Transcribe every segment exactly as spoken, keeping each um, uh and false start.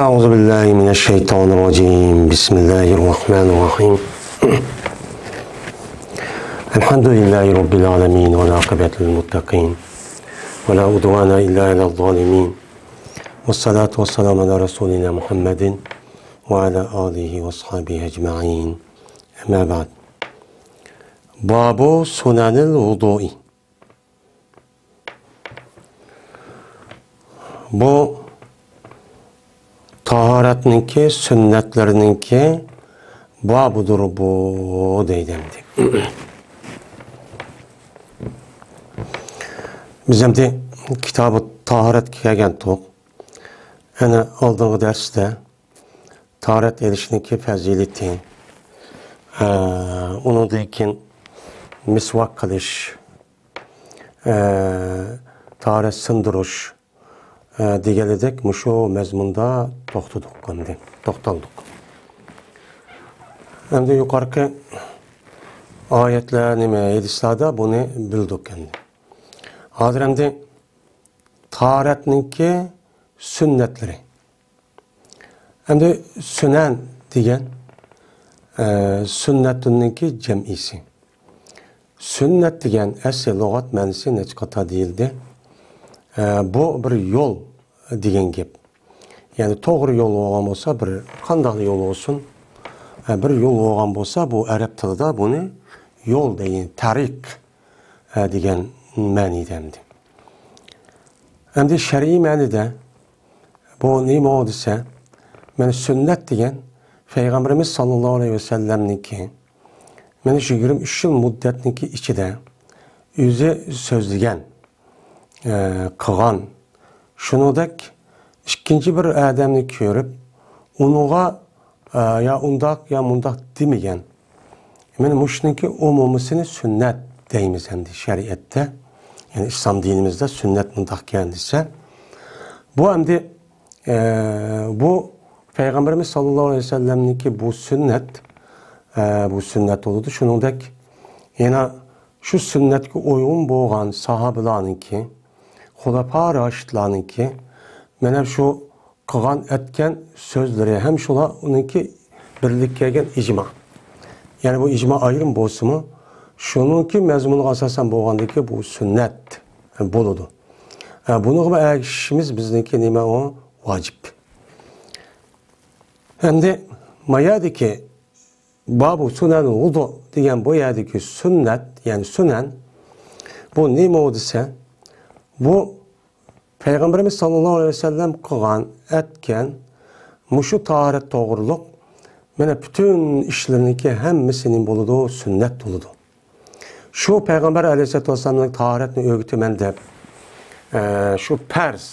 أعوذ بالله من الشيطان الرجيم. بسم الله الرحمن الرحيم. الحمد لله رب العالمين، والعاقبة للمتقين، ولا عدوان إلا على الظالمين، والصلاة والسلام على رسولنا محمد وعلى آله وأصحابه أجمعين. أما بعد. باب سنن الوضوء. بۇ تاھارەتنىڭكى سۈننەتلىرىنىڭكى بابىدۇر بۇ، دەيدۇ ئەمدى. بىز ئەمدى كىتابى تاھارەتكە كەلگەنتۇق. يەنە ئالدىنقى دەرستە تاھارەت ئېلىشنىڭكى پەزىلىتى، ئە، ئۇنىڭدىن كېيىن مىسۋاك قىلىش، ئە، تاھارەت سىندۇرۇش، ئە، دېگەنلىدەك مۇشۇ مەزمۇندا توختىدۇق ئەمدى، توختالدۇق. ئەمدى يۇقىرىقى ئايەتلەر، نېمە، ھەدىسلەردە بۇنى بىلدۇق ئەمدى. ھازىر ئەمدى تاھارەتنىڭكى سۈننەتلىرى. ئەمدى سۈنەن دېگەن، ئە، سۈننەتنىڭكى جەمئىسى. سۈننەت دېگەن ئەسلى لۇغەت مەنىسى نەچچە قاتا دېيىلدى. ئە، بۇ بىر يول دېگەن گەپ. يەنى توغرا يول بولغان بولسا، بىر قانداق يول بولسۇن، ئە، بىر يول بولغان بولسا، بۇ ئەرەب تىلىدا بۇنى يول دەيدۇ، تەرىق، ئە، دېگەن مەنىدە ئەمدى. ئەمدى شەرئىي مەنىدە بۇ نېمە دېسە، مانا سۈننەت دېگەن پەيغەمبىرىمىز ساللاللاھۇ ئەلەيھى ۋەسەللەمنىڭكى مانا شۇ يىگىرمە ئۈچ يىل مۇددەتنىڭكى ئىچىدە ئۆزى سۆزلىگەن، ئە، قىلغان، شۇنىڭدەك ئىككىنچى بىر ئادەمنى كۆرۈپ، ئۇنىڭغا، ئە، يا ئۇنداق، يا مۇنداق دېمىگەن. مانا مۇشۇنىڭكى ئومۇمىسىنى سۈننەت دەيمىز ئەمدى شەرىئەتتە. يەنى ئىسلام دىنىمىزدا سۈننەت مۇنداقكەن دېسە، بۇ ئەمدى، ئە، بۇ پەيغەمبىرىمىز ساللاللاھۇ ئەلەيھى ۋەسەللەمنىڭكى بۇ سۈننەت، ئە، بۇ سۈننەت بولىدۇ. شۇنىڭدەك يەنە شۇ سۈننەتكە ئۇيغۇن بولغان ساھابىلارنىڭكى، خۇلەپا راشىدلارنىڭكى، مانا شۇ قىلغان ئەتكەن سۆزلىرى ھەم شۇلار ئۇنىڭكى بىرلىككە كەلگەن ئىجما. يەنى بۇ ئىجما ئايرىم بولسىمۇ، شۇنىڭكى مەزمۇنىغا ئاساسەن بولغاندىكى بۇ سۈننەت بولىدۇ. ئە، بۇنىڭغا ئەگىشىشىمىز بىزنىڭكى نېمە ئۇ؟ ۋاجىپ. ئەمدى ما يەردىكى بابۇ سۇنەن ۋۇدۇ دېگەن بۇ يەردىكى سۈننەت، يەنى سۈنەن، بۇ نېمە دېسە، بۇ پەيغەمبىرىمىز ساللاللاھۇ ئەلەيھى ۋەسەللەم قىلغان، ئەتكەن مۇشۇ تاھارەت توغرۇلۇق، مانا پۈتۈن ئىشلىرىنىڭكى ھەممىسى نېمە بولىدۇ؟ سۈننەت بولىدۇ. شۇ پەيغەمبەر ئەلەيھىسسالاتۇ ۋەسسالامنىڭ تاھارەتنى ئۆگىتىمەن دەپ، ئە، شۇ پەرز،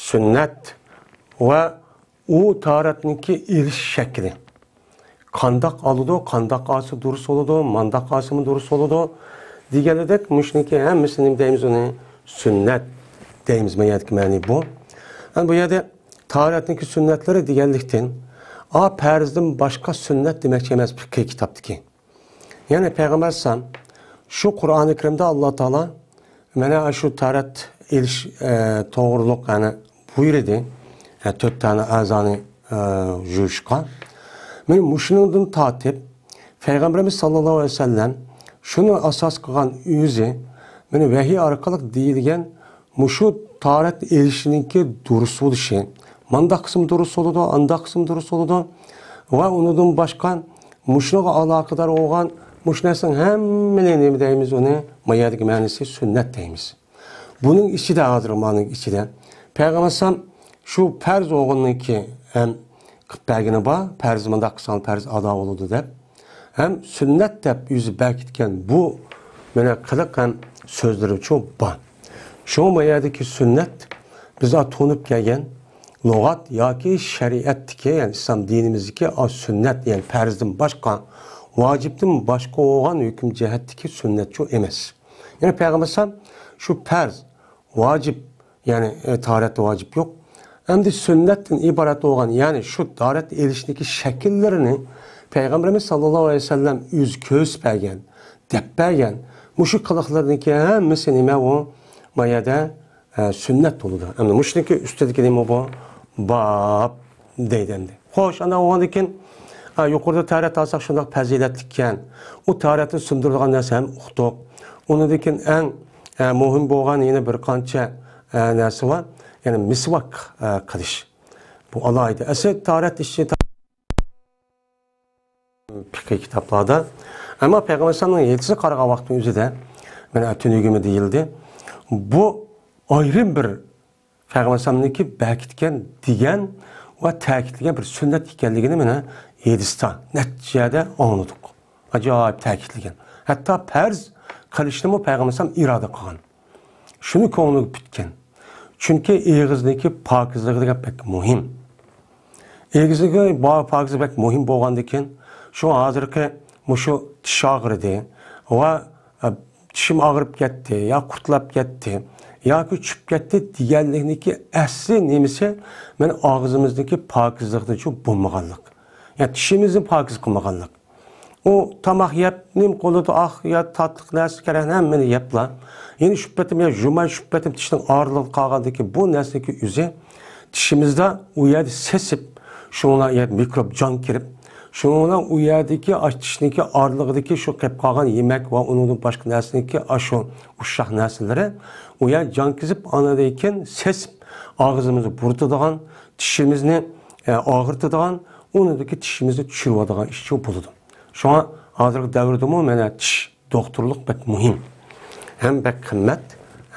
سۈننەت ۋە ئۇ تاھارەتنىڭكى ئېلىش شەكلى. قانداق ئالىدۇ، قانداق ئالسا دۇرۇس بولىدۇ، مانداق ئالسىمۇ دۇرۇس بولىدۇ دېگەنلىدەك، مۇشۇنىڭكى ھەممىسىنى نېمە دەيمىز ئۇنى؟ سۈننەت دەيمىز. ما يەردىكى مەنى بۇ. ئەمدى بۇ يەردە تاھارەتنىڭكى سۈننەتلىرى دېگەنلىكتىن، ئا، پەرزدىن باشقا سۈننەت دېمەكچى ئەمەس پىقھىي كىتابتىكى. يەنى پەيغەمبەر ئەلەيھىسسالام شۇ قۇرئانى كەرىمدە ئاللا تائالا مانا شۇ تاھارەت ئېلىش، ئە، توغرۇلۇق، يەنى بۇيرۇدى، ئە، تۆت دانە ئەزانى، ئە، يۇيۇشقا. مانا مۇشۇنىڭدىن تارتىپ پەيغەمبىرىمىز ساللاللاھۇ ئەلەيھى ۋەسەللەم شۇنى ئاساس قىلغان ئۆزى، مانا ۋەھىي ئارقىلىق دېيىلگەن مۇشۇ تاھارەت ئېلىشنىڭكى دۇرۇس بولۇشى، مانداق قىلسىمۇ دۇرۇس بولىدۇ، ئانداق قىلسىمۇ دۇرۇس بولىدۇ ۋە ئۇنىڭدىن باشقا مۇشۇنىڭغا ئالاقىدار بولغان مۇشۇ نەرسىنىڭ ھەممىنى نېمە دەيمىز ئۇنى؟ ما يەردىكى مەنىسى سۈننەت دەيمىز. بۇنىڭ ئىچىدە، ھازىر مانىڭ ئىچىدە پەيغەمبەر ئەلەيھىسسالام شۇ پەرز بولغىنىڭكى ھەم قىلىپ بەرگىنى بار، پەرز مۇنداق قىلساڭ پەرز ئادا بولىدۇ دەپ، ھەم سۈننەت دەپ ئۆزى بەركىتكەن بۇ مانا قىلىق ھەم سۆزلىرىچۇ بار. شۇڭا ما يەردىكى سۈننەت بىز تونۇپ كەلگەن لۇغەت ياكى شەرىئەتتىكى، يەنى ئىسلام دىنىمىزدىكى ئا سۈننەت، يەنى پەرزدىن باشقا، ۋاجىپتىن باشقا بولغان ھۆكۈم جەھەتتىكى سۈننەتچۇ ئەمەس. يەنى پەيغەمبەر ئەلەيھىسسالام شۇ پەرز، ۋاجىپ، يەنى، ئە، تاھارەتتە ۋاجىپ يوق. ئەمدى سۈننەتتىن ئىبارەت بولغان، يەنى شۇ تاھارەت ئېلىشنىڭكى شەكىللىرىنى پەيغەمبىرىمىز ساللاللاھۇ ئەلەيھى ۋەسەللەم ئۆزى كۆرسىتىپ بەرگەن، دەپ بەرگەن مۇشۇ قىلىقلىرىنىڭكى ھەممىسى نېمە ئۇ؟ ما يەردە، ئە، سۈننەت بولىدۇ. ئەمدى مۇشۇنىڭكى ئۈستىدىكى نېمە بۇ؟ باب. دەيدۇ ئەمدى. خوش، ئانداق بولغاندىن كېيىن، ئا، يۇقىرىدا تەرەت ئالساق شۇنداق پەزىلەتلىككەن. ئۇ تەرەتنى سۇندۇرىدىغان نەرسە ھەم ئۇقتۇق. ئۇنىڭدىن كېيىن ئەڭ، ئە، مۇھىم بولغان يەنە بىر قانچە، ئە، نەرسە بار. يەنى مىسۋاك، ئە، قىلىش. بۇ ئالاھىدە. ئەسلى تەرەت ئىشى فىقھىي كىتابلاردا. ئەمما پەيغەمبەر ئەلەيھىسسالامنىڭ ھەدىسىگە قارىغان ۋاقىتنىڭ ئۆزىدە، مانا تۈنۈگۈنمۇ دېيىلدى، بۇ ئايرىم بىر پەيغەمبەر ئەلەيھىسسالامنىڭكى بەكىتكەن دېگەن ۋە تەكىتلىگەن بىر سۈننەت ئىكەنلىكىنى مانا ھەدىستە نەچچە يەردە ئاڭلىدۇق. ئاجايىپ تەكىتلىگەن. ھەتتا پەرز قىلىشنىمۇ پەيغەمبەر ئەلەيھىسسالام ئىرادە قىلغان. شۇنى كۆڭلىگە پۈتكەن. چۈنكى ئېغىزنىڭكى پاكىزلىقى دېگەن بەك مۇھىم. ئېغىزنىڭكى با-، پاكىزلىقى بەك مۇھىم بولغاندىكىن، شۇ ھازىرقى مۇشۇ چىش ئاغرىدى ۋە، ئە، چىشىم ئاغرىپ كەتتى، يا قۇرتلاپ كەتتى، ياكى چۈشۈپ كەتتى دېگەنلىكنىڭكى ئەسلى نېمىسى، مانا ئاغزىمىزنىڭكى پاكىزلىقىدىنچۇ بولمىغانلىق. يا چىشىمىزنى پاكىز قىلمىغانلىق. ئۇ تاماق يەپ، نېمە قىلىدۇ، ئاھ، يا تاتلىق نەرسە كېرەك، ھەممىنى يەپلا. يەنە شۇ پېتىم يا جۇماي، شۇ پېتىم چىشنىڭ ئارىلىقىدا قالغاندىن كېيىن بۇ نەرسىنىڭكى ئۆزى چىشىمىزدا ئۇ يەردە سېسىپ، شۇنىڭ بىلەن يەردە مىكروب جان كىرىپ، شۇنىڭ بىلەن ئۇ يەردىكى ئاش چىشنىڭكى ئارىلىقىدىكى شۇ قېلىپ قالغان يېمەك ۋە ئۇنىڭدىن باشقا نەرسىنىڭكى ئاشۇ ئۇششاق نەرسىلىرى ئۇ يەر جان كېزىپ، ئاندىن كېيىن سېسىپ، ئاغزىمىزنى بۇرىتىدىغان، چىشىمىزنى، ئە، ئاغرىتىدىغان، ئۇنىڭدىكى چىشىمىزنى چۈشۈرۈۋالىدىغان ئىشچۇ بولىدۇ. شۇڭا ھازىرقى دەۋردىمۇ مانا چىش دوختۇرلۇق بەك مۇھىم. ھەم بەك قىممەت،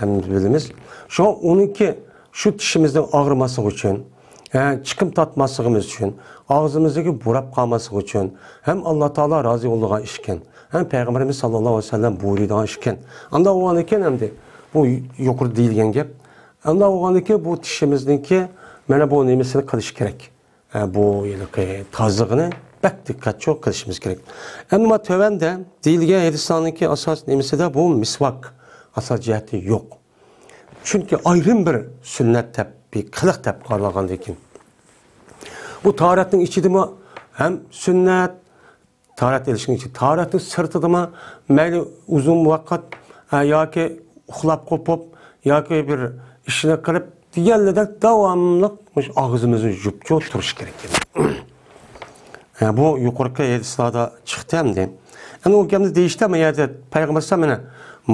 ھەم بىلىمىز. شۇڭا ئۇنىڭكى شۇ چىشىمىزنىڭ ئاغرىماسلىقى ئۈچۈن، ھە، چىقىم تارتماسلىقىمىز ئۈچۈن، ئاغزىمىزدىكى بۇراپ قالماسلىقى ئۈچۈن ھەم ئاللا تائالا رازى بولىدىغان ئىشكەن. ھەم پەيغەمبىرىمىز ساللاللاھۇ ئەلەيھى ۋەسەللەم بۇيرۇيدىغان ئىشكەن. ئانداق بولغاندىكىن ئەمدى بۇ يۇقىرىدا دېيىلگەن گەپ. ئانداق بولغاندىكىن بۇ چىشىمىزنىڭكى مانا بۇ نېمىسىنى قىلىش كېرەك. ئە، بۇ ھېلىقى تازىلىقىنى بەك دىققەتچۇ قىلىشىمىز كېرەك. ئەمما تۆۋەندە دېيىلگەن ھەدىسلەرنىڭكى ئاساس نېمىسىدە بۇ مىسۋاك ئاساس جەھەتتە يوق. چۈنكى ئايرىم بىر سۈننەت دەپ، بىر قىلىق دەپ قارالغاندىن كېيىن، بۇ تاھارەتنىڭ ئىچىدىمۇ ھەم سۈننەت، تاھارەت ئېلىشنىڭ ئىچى، تاھارەتنىڭ سىرتىدىمۇ مەيلى ئۇزۇن ۋاقىت، ئە، ياكى ئۇخلاپ قوپۇپ، ياكى بىر ئىشنى قىلىپ دېگەنلىدەك داۋاملىق مۇشۇ ئاغزىمىزنى يۇپچۇ تۇرۇش كېرەك ئىدى. ئە، بۇ يۇقىرىقى ھەدىسلاردا چىقتى ئەمدى. ئەنە ئۇ گەپنى دېيىشتە، ما يەردە پەيغەمبەر ئەلەيھىسسالام مانا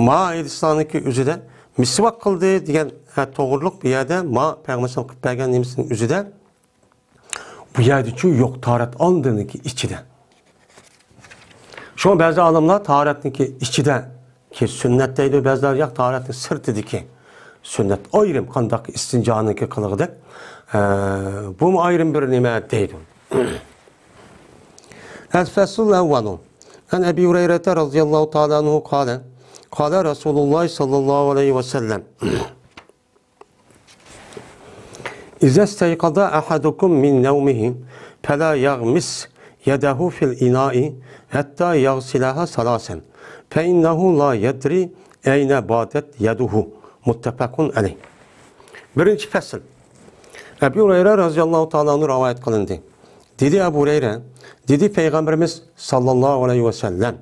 ما ھەدىسلارنىڭكى ئۆزىدە مىسۋاك قىلدى دېگەن، ئە، توغرۇلۇق بۇ يەردە ما پەيغەمبەر ئەلەيھىسسالام قىلىپ بەرگەن نېمىسىنىڭ ئۆزىدە بۇ يەردىچۇ يوق، تاھارەت ئالدىنىكى ئىچىدە. شۇڭا بەزى ئالىملار تاھارەتنىڭكى ئىچىدىكى سۈننەت دەيدۇ، بەزىلەر ياق، تاھارەتنىڭ سىرتىدىكى سۈننەت ئايرىم، قانداق ئىستىنجانىڭكى قىلغۇدەك. ئە، بۇمۇ ئايرىم بىر نېمە دەيدۇ. الفصل الأول. عن أبي هريرة رضي الله تعالى عنه قال، قال رسول الله صلى الله عليه وسلم، إذا استيقظ أحدكم من نومه فلا يغمس يده في الإناء حتى يغسلها ثلاثا، فإنه لا يدري أين باتت يده. متفق عليه. بىرىنچى پەسىل. ئەبۇ ھۇرەيرە رەزىياللاھۇ تائالا ئەنھۇ رىۋايەت قىلىندى. دېدى ئەبۇ ھۇرەيرە، دېدى پەيغەمبىرىمىز ساللاللاھۇ ئەلەيھى ۋەسەللەم،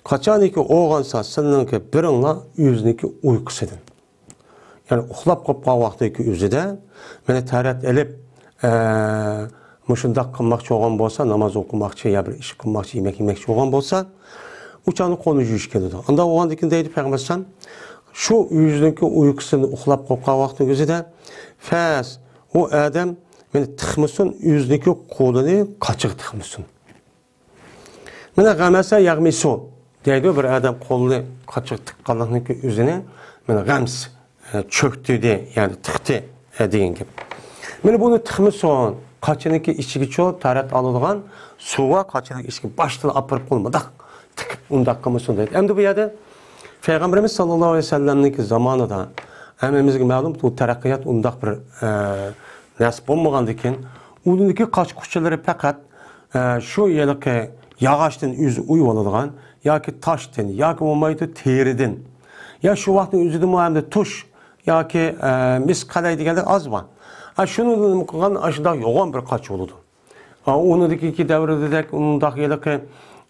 قاچانكى ئويغانسا سىلىنىڭكى بىرىڭلار ئۆزىنىڭكى ئۇيقۇسىدىن. يەنى ئۇخلاپ قوپقان ۋاقتىدىكى ئۆزىدە، مانا تەرەت ئېلىپ، ئە، مۇشۇنداق قىلماقچى بولغان بولسا، ناماز ئوقۇماقچى يا بىر ئىش قىلماقچى، يېمەك يېمەكچى بولغان بولسا، ئۇ چاغدا قولىنى يۇيۇش كېلىدۇ. ئانداق بولغاندىن كېيىن دەيدۇ پەيغەمبەر ئەلەيھىسسالام، شۇ ئۆزىنىڭكى ئۇيقۇسىدىن ئۇخلاپ قوپقان ۋاقتىدىكى ئۆزىدە، فەس، ئۇ ئادەم مانا تىقمىسۇن، ئۆزىنىڭكى قولىنى قاچىغا تىقمىسۇن. مانا غەمەسە يەغمىسۇ دەيدۇ، بىر ئادەم قولىنى قاچىغا تىققانلىقنىڭكى ئۆزىنى، مانا غەمس، ئە، چۆكتۈردى، يەنى تىقتى، ئە، دېگەن گەپ. مانا بۇنى تىقمىسۇن، قاچىنىڭكى ئىچىگىچۇ تەرەت ئالىدىغان سۇغا قاچىنىڭ ئىچىگە باشتىن ئاپىرىپ قويۇپ مۇنداق تىقىپ ئۇنداق قىلمىسۇن دەيدۇ. ئەمدى بۇ يەردە پەيغەمبىرىمىز ساللاللاھۇ ئەلەيھى ۋەسەللەمنىڭكى زامانىدا ھەممىمىزگە مەلۇم، بۇ تەرەققىيات ئۇنداق بىر، ئە، نەرسە بولمىغاندىكىن، ئۇنىڭدىكى قاچا-قۇچىلىرى پەقەت ئە، شۇ ھېلىقى ياغاچتىن ئۆزى ئويۇۋالىدىغان ياكى تاشتىن ياكى بولمايدۇ تېرىدىن. يا شۇ ۋاقىتنىڭ ئۆزىدىمۇ ئەمدى تۇش ياكى، ئە، مىس قەلەي دېگەندەك ئاز بار. ئە، شۇنى نېمە قىلغان ئاشۇنداق يوغان بىر قاچا بولىدۇ. ئە، ئۇنىڭدىكى دەۋرىدەك ئۇنداق ھېلىقى،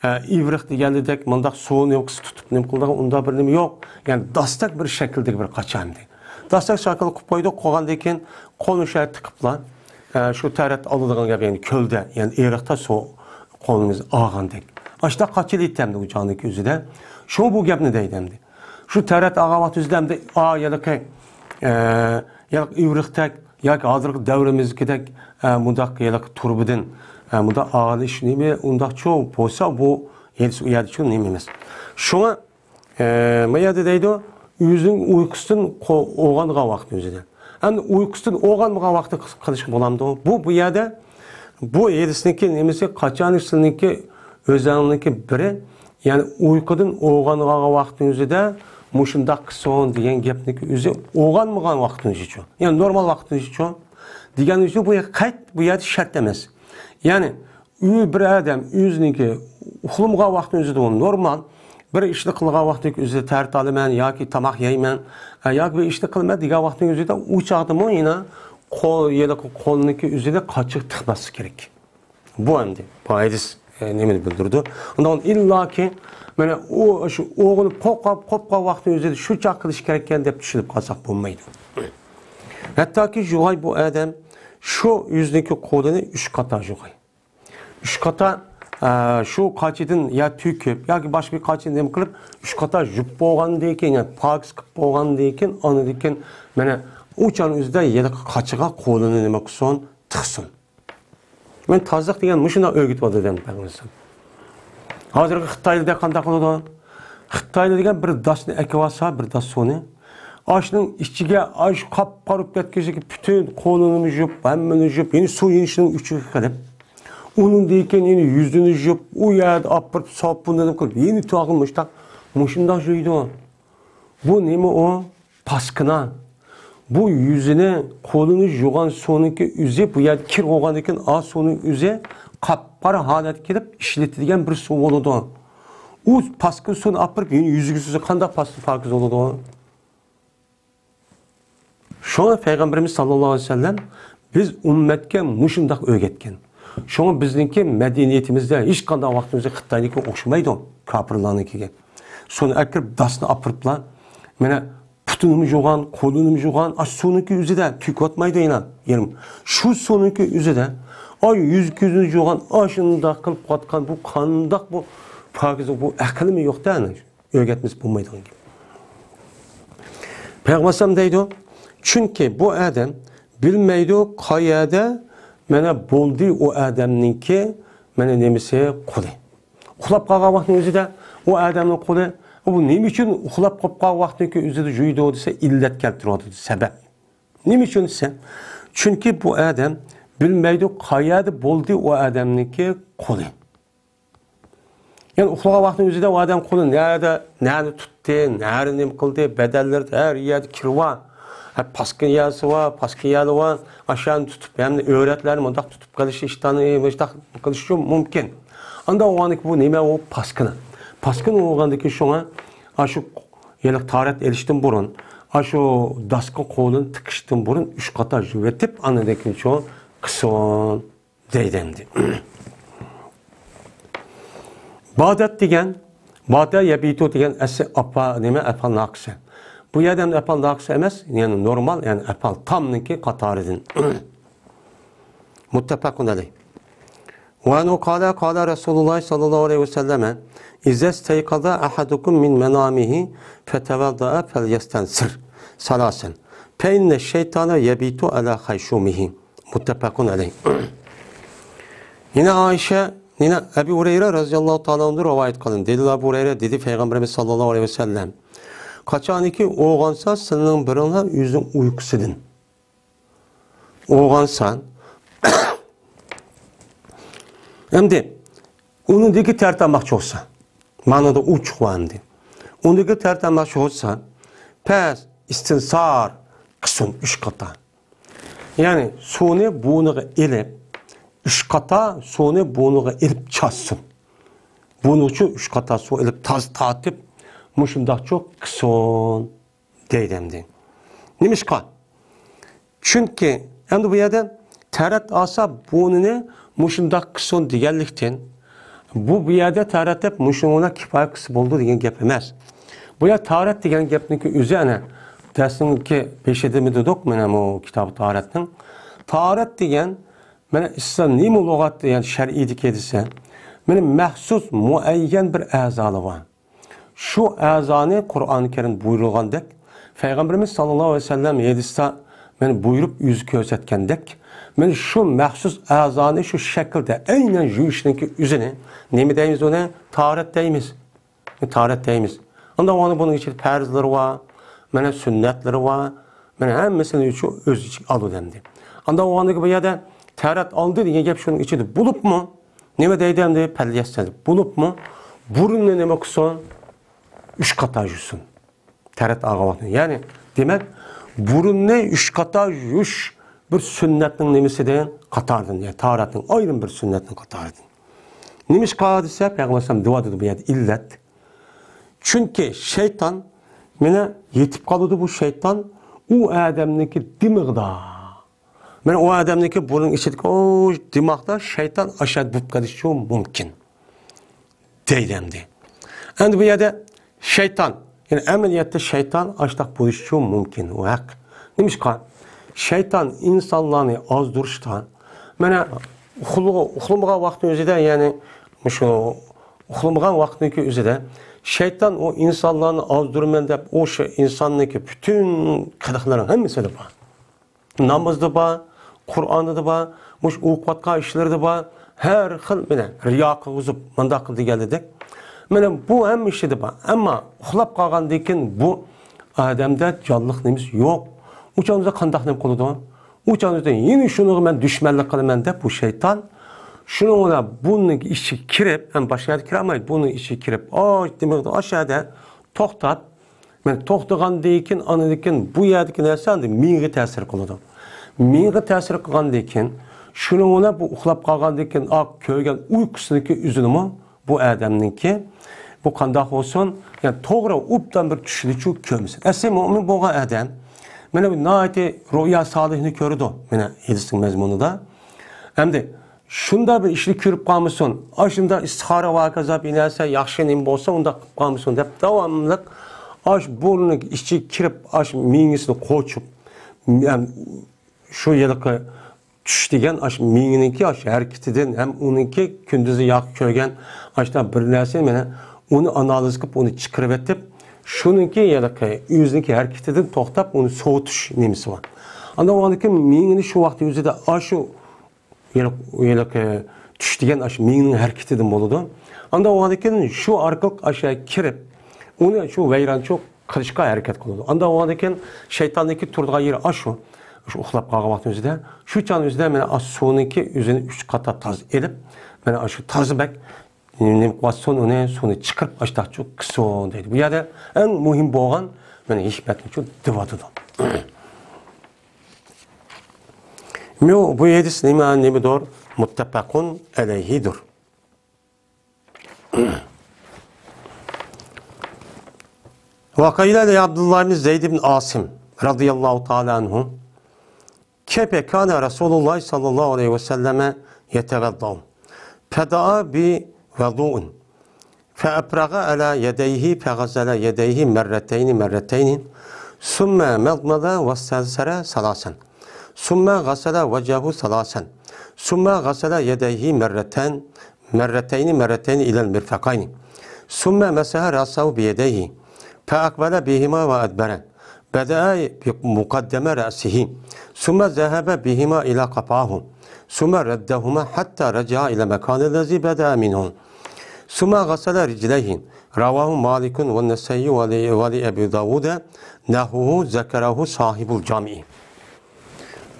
ئە، ئىۋرىق دېگەندەك مۇنداق سۇنى يوقىسى تۇتۇپ نېمە قىلىدىغان ئۇنداق بىر نېمە يوق. يەنى داستەك بىر شەكىلدىكى بىر قاچا ئەمدى. داستەك شەكىل قىلىپ قويدۇق، قويغاندىن كېيىن قولنى شۇ يەرگە تىقىپلا، ئە، شۇ تەرەت ئالىدىغان گەپ، يەنى كۆلدە، يەنى ئېرىقتا سۇ قولىمىز ئالغاندەك. ئاشۇنداق قاچىلىيتتى ئەمدى ئۇ چاغنىڭكى ئۆزىدە. شۇ بۇ گەپنى دەيدۇ ئەمدى. شۇ تەرەت ئالغان ۋاقتىمىزدا ئەمدى، ئا، ھېلىقى، ئە، ھېلىقى ئىۋرىقتەك ياكى ھازىرقى دەۋرىمىزدىكىدەك، ئە، مۇنداق ھېلىقى تۇرۇبىدىن، ئە، مۇنداق ئالىش نېمە ئۇنداقچۇ بولسا، بۇ ھېلىسى ئۇ يەردىچۇ نېمە ئەمەس. شۇڭا ئە، ما يەردە دەيدۇ، ئۆزىنىڭ ئۇيقۇسىدىن قو-، ئويغانغان ۋاقتى ئۆزىدە. ئەمدى ئۇيقۇسىدىن ئويغانمىغان ۋاقتى قىل-، قىلىشقا بولامدۇ؟ بۇ، بۇ يەردە، بۇ ھېدىسنىڭكى نېمىسى، قاچان سىلىنىڭكى، ئۆزەڭنىڭكى بىرى، يەنى ئۇيقۇدىن ئويغانغان ۋاقتى ئۆزىدە مۇشۇنداق قىلسۇن دېگەن گەپنىڭكى ئۆزى ئويغانمىغان ۋاقتى ئۆزىچۇ؟ يەنى نورمال ۋاقتى ئۆزىچۇ؟ دېگەن ئۆزى بۇ قەيت، بۇ يەردە شەرت ئەمەس. يەنى، ئۇ بىر ئادەم ئۆزىنىڭكى ئۇخلىمىغان ۋاقتىنىڭ ئۆزىدە ئۇ نورمال. بىر ئىشنى قىلغان ۋاقتىنىڭ ئۆزىدە تەرەت ئالىمەن ياكى تاماق يەيمەن، ئە، ياكى بىر ئىشنى قىلىمەن دېگەن ۋاقتىنىڭ ئۆزىدە ئۇ چاغدىمۇ يەنە قول، يەنە قولنىڭكى ئۆزىدە قاچىغا تىقماسلىق كېرەك. بۇ ئەمدى بۇ ھەدىس، ئە، نېمىنى بىلدۈرىدۇ؟ ئۇنداق ئىللاكى، مانا، ئۇ شۇ ئويغىنىپ قوپقان، قوپقان ۋاقتىنىڭ ئۆزىدە شۇ چاغ قىلىش كېرەككەن دەپ چۈشىنىپ قالساق بولمايدۇ. ھەتتاكى يۇغاي بۇ ئادەم شۇ ئۆزىنىڭكى قولىنى ئۈچ قاتا يۇغاي. ئۈچ قاتا، ئە، شۇ قاچىدىن يا تۆكۈپ ياكى باشقا بىر قاچىنى نېمە قىلىپ، ئۈچ قاتا يۇيۇپ بولغاندىن كېيىن، يەنى پاكىز قىلىپ بولغاندىن كېيىن، ئاندىن كېيىن مانا ئۇ چاغنىڭ ئۆزىدە ھېلىقى قاچىغا قولىنى نېمە قىلسۇن، تىقسۇن. مەن تازىلىق دېگەن مۇشۇنداق ئۆگىتىۋاتىدۇ دەم بەرمىسەم. ھازىرقى خىتايلىدا قانداق قىلىدۇ؟ خىتايلار دېگەن بىر داسنى ئەكىۋالسا، بىر داس سۇنى، ئاشۇنىڭ ئىچىگە ئاش قاپقارا بولۇپ كەتكۈزۈپ، پۈتۈن قولىنىمۇ يۇيۇپ، ھەممىنى يۇيۇپ، يەنە سۇ يېنىشنىڭ ئۈچىگە قىلىپ، ئۇنىڭدىن كېيىن يەنە يۈزىنى يۇيۇپ، ئۇ يەردە ئاپىرىپ ساپۇنلىنىپ قىلىپ، يەنە تاغىمۇ مۇشتاق، مۇشۇنداق يۇيىدۇ. بۇ نېمە ئۇ؟ پاسكىنا. بۇ يۈزىنى، قولىنى يۇغان سۇنىڭكى ئۆزى، بۇ يەردە كىر بولغاندىن كېيىن، ئا سۇنىڭ ئۆزى قاپقارا ھالەتكە كېلىپ ئىشلىتىدىگەن بىر سۇ بولىدۇ. ئۇ پاسكىنا سۇنى ئاپىرىپ، يەنە يۈزىگە سۈرسە قانداق پاس-، پاكىز بولىدۇ؟ شۇڭا پەيغەمبىرىمىز ساللاللاھۇ ئەلەيھى ۋەسەللەم بىز ئۈممەتكە مۇشۇنداق ئۆگەتكەن. شۇڭا بىزنىڭكى مەدەنىيىتىمىزدە ھېچقانداق ۋاقتىمىزدا خىتاينىڭكىگە ئوخشىمايدۇ، كاپىرلارنىڭكىگە. سۇنى ئەكىرىپ، داسنى ئاپىرىپلا، مانا پۇتىنىمۇ يۇغان، قولىنىمۇ يۇغان، ئاشۇ سۇنىڭكى ئۆزىدە تۆكۈۋاتمايدۇ يەنە. يەنى شۇ سۇنىڭكى ئۆزىدە، ئاي يۈز كۆزىنى يۇغان، ئاشۇنداق قىلىپ قاتقان بۇ قانداق بۇ پاكىزلىق، بۇ ئەقىلمۇ يوق-دە، ئەنە ئۆگەتمىسە بولمايدىغان گەپ. پەيغەمبەر ئەلەيھىسسالام دەيدۇ، چۈنكى بۇ ئادەم بىلمەيدۇ، قايەردە، مانا بولدى ئۇ ئادەمنىڭكى، مانا نېمىسى، قولى. ئۇخلاپ قالغان ۋاقتىنىڭ ئۆزىدە ئۇ ئادەمنىڭ قولى، ئۇ نېمە ئۈچۈن ئۇخلاپ قېلىپ قالغان ۋاقتىنىڭكى ئۆزىدە يۇيىدۇ دېسە، ئىللەت كەلتۈرۈۋاتىدۇ، سەۋەب. نېمە ئۈچۈن دېسە، چۈنكى بۇ ئادەم بىلمەيدۇ، قايەردە بولدى ئۇ ئادەمنىڭكى قولى. يەنى ئۇخلىغان ۋاقتىنىڭ ئۆزىدە ئۇ ئادەم قولى نەدە، نەنى تۇتتى، نەنى نېمە قىلدى، بەدەنلىرىدە ھەر يەردە كىر بار. ھە، پاسكىنا يەرسى بار، پاسكىنا يەرلىرى بار. ئاشۇنى تۇتۇپ، ھەمدە ئۆرەتلەرنى مۇنداق تۇتۇپ قېلىشى، ئىشتاننى مۇشۇنداق قىلىشى مۇمكىن. ئانداق بولغاندىكىن بۇ نېمە ئۇ؟ پاسكىنا. پاسكىنا بولغاندىكىن شۇڭا ئاشۇ ھېلىقى تاھارەت ئېلىشتىن بۇرۇن، ئاشۇ داسقا قولىنى تىقىشتىن بۇرۇن ئۈچ قاتا يۇۋېتىپ، ئاندىن كېيىن شۇ قىلسۇن دەيدۇ ئەمدى. بادەت دېگەن، بادە يەبىتۇ دېگەن ئەسلى ئاپا، نېمە، ئەپئال ناقىسە. بۇ يەردە ئەمدى ئەپئال ناقىسە ئەمەس، يەنى نورمال، يەنى ئەپئال تامنىڭكى قاتارىدىن. مۇتتەپەقۇن ئەلەيھ. ۋە ئەنھۇ قالە، قالە رەسۇلۇللاھ ساللاللاھۇ ئەلەيھى ۋەسەللەمە، ئىزەستەيقەزە ئەھەدۇكۇم مىن مەنامىھى فەتەۋەددەئە فەليەستەنسىر سالاسەن، فەئىننە شەيتانە يەبىتۇ ئەلا خەيشۇمىھى. مۇتتەپەقۇن ئەلەيھ. يەنە ئائىشە، يەنە ئەبۇ ھۇرەيرە رەزىياللاھۇ تائالا ئەنھۇ رىۋايەت قىلىندى. دېدى ئەبۇ ھۇرەيرە، دېدى پەيغەمبىرىمىز ساللاللاھۇ ئەلەيھى ۋەسەللەم، قاچانكى ئويغانسا سىلىنىڭ بىرىڭلار ئۆزىنىڭ ئۇيقۇسىدىن. ئويغانسا. ئەمدى ئۇنىڭدىكى تەرتەماقچى بولسا، مانىدا ئوچۇق بار ئەمدى. ئۇنىڭدىكى تەرتەماقچى بولسا، پەس ئىستىنسار قىلسۇن ئۈچ قاتا. يەنى سۇنى بۇرنىغا ئېلىپ، ئۈچ قاتا سۇنى بۇرنىغا ئېلىپ چاچسۇن. بۇنىڭ ئۈچۈن ئۈچ قاتا سۇ ئېلىپ تازا تارتىپ، مۇشۇنداقچۇ قىلسۇن. دەيدۇ ئەمدى. نېمىشقا؟ چۈنكى ئەمدى بۇ يەردە تەرەت ئالسا بۇرنىنى مۇشۇنداق قىلسۇن دېگەنلىكتىن، بۇ، بۇ يەردە تەرەت دەپ مۇشۇنىڭ بىلەن كىپايە قىلسا بولىدۇ دېگەن گەپ ئەمەس. بۇ يەر تەرەت دېگەن گەپنىڭكى ئۆزى ئەنە دەرسنىڭكى بېشىدىمۇ دېدۇق، مانا بۇ كىتابى تەرەتنىڭ تاھارەت دېگەن، مانا ئىسلام نېمە لۇغەتتە، يەنى شەرئىيدىكى دېسە، مانا مەخسۇس مۇئەييەن بىر ئەزالىرى بار. شۇ ئەزانى قۇرئانى كەرىم بۇيرۇلغاندەك، پەيغەمبىرىمىز ساللاللاھۇ ئەلەيھى ۋەسەللەم ھەدىستە مانا بۇيرۇپ يۈز كۆرسەتكەندەك، مانا شۇ مەخسۇس ئەزانى شۇ شەكىلدە ئەينەن يۇيۇشنىڭكى ئۆزىنى نېمە دەيمىز ئۇنى؟ تاھارەت دەيمىز. تاھارەت دەيمىز. ئاندىن ئۇنىڭ بۇنىڭ ئىچىدە پەرزلىرى بار، مانا سۈننەتلىرى بار، مانا ھەممىسىنى ئۆز ئىچىگە ئالىدۇ ئەمدى. ئاندىن ئۇنىڭ بۇ يەردە تەرەت ئالدى دېگەن گەپ شۇنىڭ ئىچىدە بولۇپمۇ، نېمە دەيدۇ ئەمدى؟ پەليەستەن بولۇپمۇ، بۇرۇننى نېمە قىلسۇن؟ ئۈچ قاتا يۇسۇن. تەرەت ئالغان ۋاقتىدا. يەنى، دېمەك، بۇرۇننى ئۈچ قاتا يۇيۇش بىر سۈننەتنىڭ نېمىسىدىن، قاتارىدىن، يەنى تاھارەتنىڭ ئايرىم بىر سۈننەتنىڭ قاتارىدىن. نېمىشقا دېسە، پەيغەمبەر ئەلەيھىسسالام دەۋاتىدۇ بۇ يەردە ئىللەت. چۈنكى شەيتان، مانا يېتىپ قالىدۇ بۇ شەيتان، ئۇ ئادەمنىڭكى دىمىغىدا. مانا ئۇ ئادەمنىڭكى بۇرنىنىڭ ئىچىدىكى ئۇ دىماغدا شەيتان ئاشۇ بولۇپ قېلىشى مۇمكىن. دەيدۇ ئەمدى. ئەمدى بۇ يەردە شەيتان، يەنى ئەمەلىيەتتە شەيتان ئاشۇنداق بولۇشى مۇمكىن، ئۇ ھەق. نېمىشقا؟ شەيتان ئىنسانلارنى ئازدۇرۇشتا، مانا ئۇخلىغا-، ئۇخلىمىغان ۋاقتىنىڭ ئۆزىدە، يەنى مۇشۇ ئۇخلىمىغان ۋاقتىنىڭكى ئۆزىدە شەيتان ئۇ ئىنسانلارنى ئازدۇرىمەن دەپ، ئۇ شۇ ئىنساننىڭكى پۈتۈن قىلىقلىرىنىڭ ھەممىسىدە بار. نامىزى بار، قۇرئانىدا بار، مۇشۇ ئوقۇۋاتقان ئىشلىرىدا بار، ھەر خىل مانا رىيا قىلغۇزۇپ، مۇنداق قىل دېگەنلىدەك. مانا بۇ ھەممە ئىشىدا بار. ئەمما ئۇخلاپ قالغاندىن كېيىن بۇ ئادەمدە جانلىق نېمىسى يوق. ئۇ چاغدا قانداق نېمە قىلىدۇ؟ ئۇ چاغدا يەنە شۇنىڭغا مەن دۈشمەنلىك قىلىمەن دەپ بۇ شەيتان شۇنىڭ بىلەن بۇنىڭ ئىچىگە كىرىپ، ئەمما باشقا يەرگە كىرەلمەيدۇ. بۇنىڭ ئىچىگە كىرىپ، ئاي، دېمەكدە ئاشۇ يەردە توختاپ، مانا توختىغاندىن كېيىن، ئاندىن كېيىن بۇ يەردىكى نەرسە ئەمدى مېڭىگە تەسىر قىلىدۇ. مېڭىگە تەسىر قىلغاندىن كېيىن، شۇنىڭ بىلەن بۇ ئۇخلاپ قالغاندىن كېيىن، ئا، كۆرگەن ئۇيقۇسىدىكى ئۆزىنىمۇ بۇ ئادەمنىڭكى، بۇ قانداق بولسۇن، يەنى توغرا ئوبدان بىر چۈشىنىشى كۆرمىسۇن. ئەسلى مۆمىن بولغان ئادەم، مانا بۇ ناھايىتى رۇئيا سالىھنى كۆرىدۇ، مانا ھەدىسنىڭ مەزمۇنىدا. ئەمدى شۇنداق بىر ئىشنى كۆرۈپ قالمىسۇن، ئاشۇنداق ئىستىخارە ۋە ھاكازا بىر نەرسە ياخشى نېمە بولسا، ئۇنداق قىلىپ قالمىسۇن دەپ، داۋاملىق ئاش بۇرنىنىڭ ئىچىگە كىرىپ، ئاش مېڭىسىنى قوچۇپ، يەنى شۇ ھېلىقى چۈش دېگەن ئاش مېڭىنىڭكى ئاش ھەرىكىتىدىن ھەم ئۇنىڭكى كۈندۈزى ياخشى كۆرگەن ئاشۇنداق بىر نەرسە، مانا ئۇنى ئانالىز قىلىپ، ئۇنى چىقىرىۋېتىپ، شۇنىڭكى ھېلىقى ئۆزىنىڭكى ھەرىكىتىدىن توختاپ، ئۇنى سوۋۇتۇش نېمىسى بار. ئاندىن ئۇنىڭدىن كېيىن مېڭىنى شۇ ۋاقىت ئۆزىدە ئاشۇ ھېلىقى، ھېلىقى چۈش دېگەن ئاشۇ مېڭىنىڭ ھەرىكىتىدىن بولىدۇ. ئاندىن ئۇنىڭدىن كېيىن شۇ ئارقىلىق ئاشۇ كىرىپ، ئۇنى شۇ ۋەيرانچىلىق قىلىشقا ھەرىكەت قىلىدۇ. ئاندىن ئۇنىڭدىن كېيىن شەيتاننىڭكى تۇرىدىغان يېرى ئاشۇ. شۇ ئۇخلاپ قالغان ۋاقتىمىزدا شۇ چاغنىڭ ئۆزىدە مانا ئاشۇ سۇنىڭكى ئۆزىنى ئۈچ قاتا تازا ئېلىپ، مانا ئاشۇ تازا بەك نېمە قىلىۋاتسۇن، ئۇنى سۇنى چىقىرىپ ئاشتاقچۇ قىلسۇن دەيدۇ. بۇ يەردە ئەڭ مۇھىم بولغان مانا ھېكمەتنى شۇ دەۋاتىدۇ. مۇ-، بۇ ھەدىس نېمە، نېمىدۇر؟ مۇتتەپەقۇن ئەلەيھىدۇر. وقيل لعبد الله بن زيد بن عاصم رضي الله تعالى عنه: كيف كان رسول الله صلى الله عليه وسلم يتوضأ؟ فدعا بوضوء، فأفرغ على يديه، فغسل يديه مرتين مرتين، ثم مضمض واستنشق ثلاثا، ثم غسل وجهه ثلاثا، ثم غسل يديه مرتين مرتين مرتين إلى المرفقين، ثم مسح رأسه بيديه، فأقبل بهما وأدبر، بدأ بمقدم رأسه، ثم ذهب بهما إلى قفاه، ثم ردهما حتى رجع إلى المكان الذي بدأ منه، ثم غسل رجليه. رواه مالك والنسائي ول-، ولأبي داود نحوه، ذكره صاحب الجامع.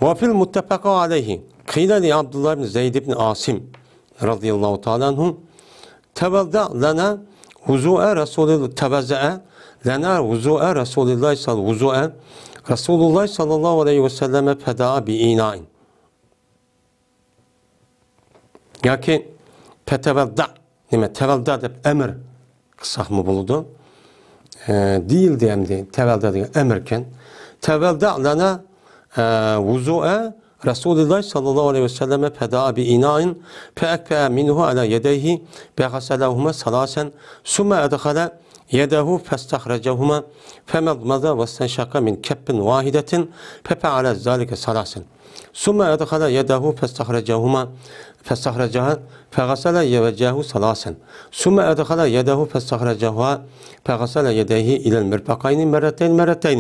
وفي المتفق عليه قيل لعبد الله بن زيد بن عاصم رضي الله تعالى عنه: توضأ لنا وضوء رسول، توضأ لنا وضوء رسول الله صلى، وضوء رسول الله صلى الله عليه وسلم فدعا بإناء. ياكى فتوضأ، نېمە، تەۋەلدا دەپ ئەمىر قىلساقمۇ بولىدۇ. ئە، دېيىلدى ئەمدى، تەۋەلدا دېگەن ئەمىركەن. توضأ لنا، ئە، وضوء رسول الله صلى الله عليه وسلم فدعا بإناء فأكفأ منه على يديه فغسلهما ثلاثا ثم أدخل يده فاستخرجهما فمضمض واستنشق من كف واحدة ففعل ذلك ثلاثا ثم أدخل يده فاستخرجهما، فاستخرجها فغسل وجهه ثلاثا. ثم أدخل يده فاستخرجها فغسل يديه إلى المرفقين مرتين مرتين.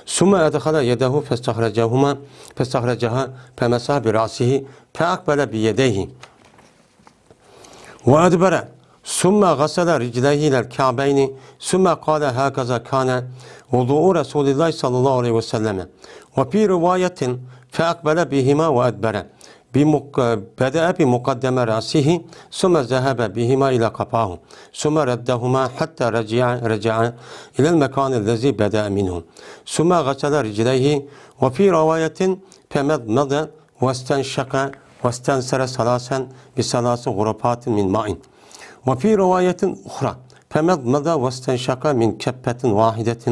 ثم أدخل يده فاستخرجهما، فاستخرجها فمسح برأسه فأقبل بيديه وأدبر، ثم غسل رجليه إلى الكعبين، ثم قال: هكذا كان وضوء رسول الله صلى الله عليه وسلم. وفي رواية: فأقبل بهما وأدبر، بمق-، بدأ بمقدم رأسه، ثم ذهب بهما إلى قفاه، ثم ردهما حتى رجع، رجع إلى المكان الذي بدأ منه، ثم غسل رجليه. وفي رواية: فمضمض واستنشق واستنثر ثلاثا بثلاث غرفات من ماء. وفي رواية أخرى: فمضمض واستنشق من كفة واحدة،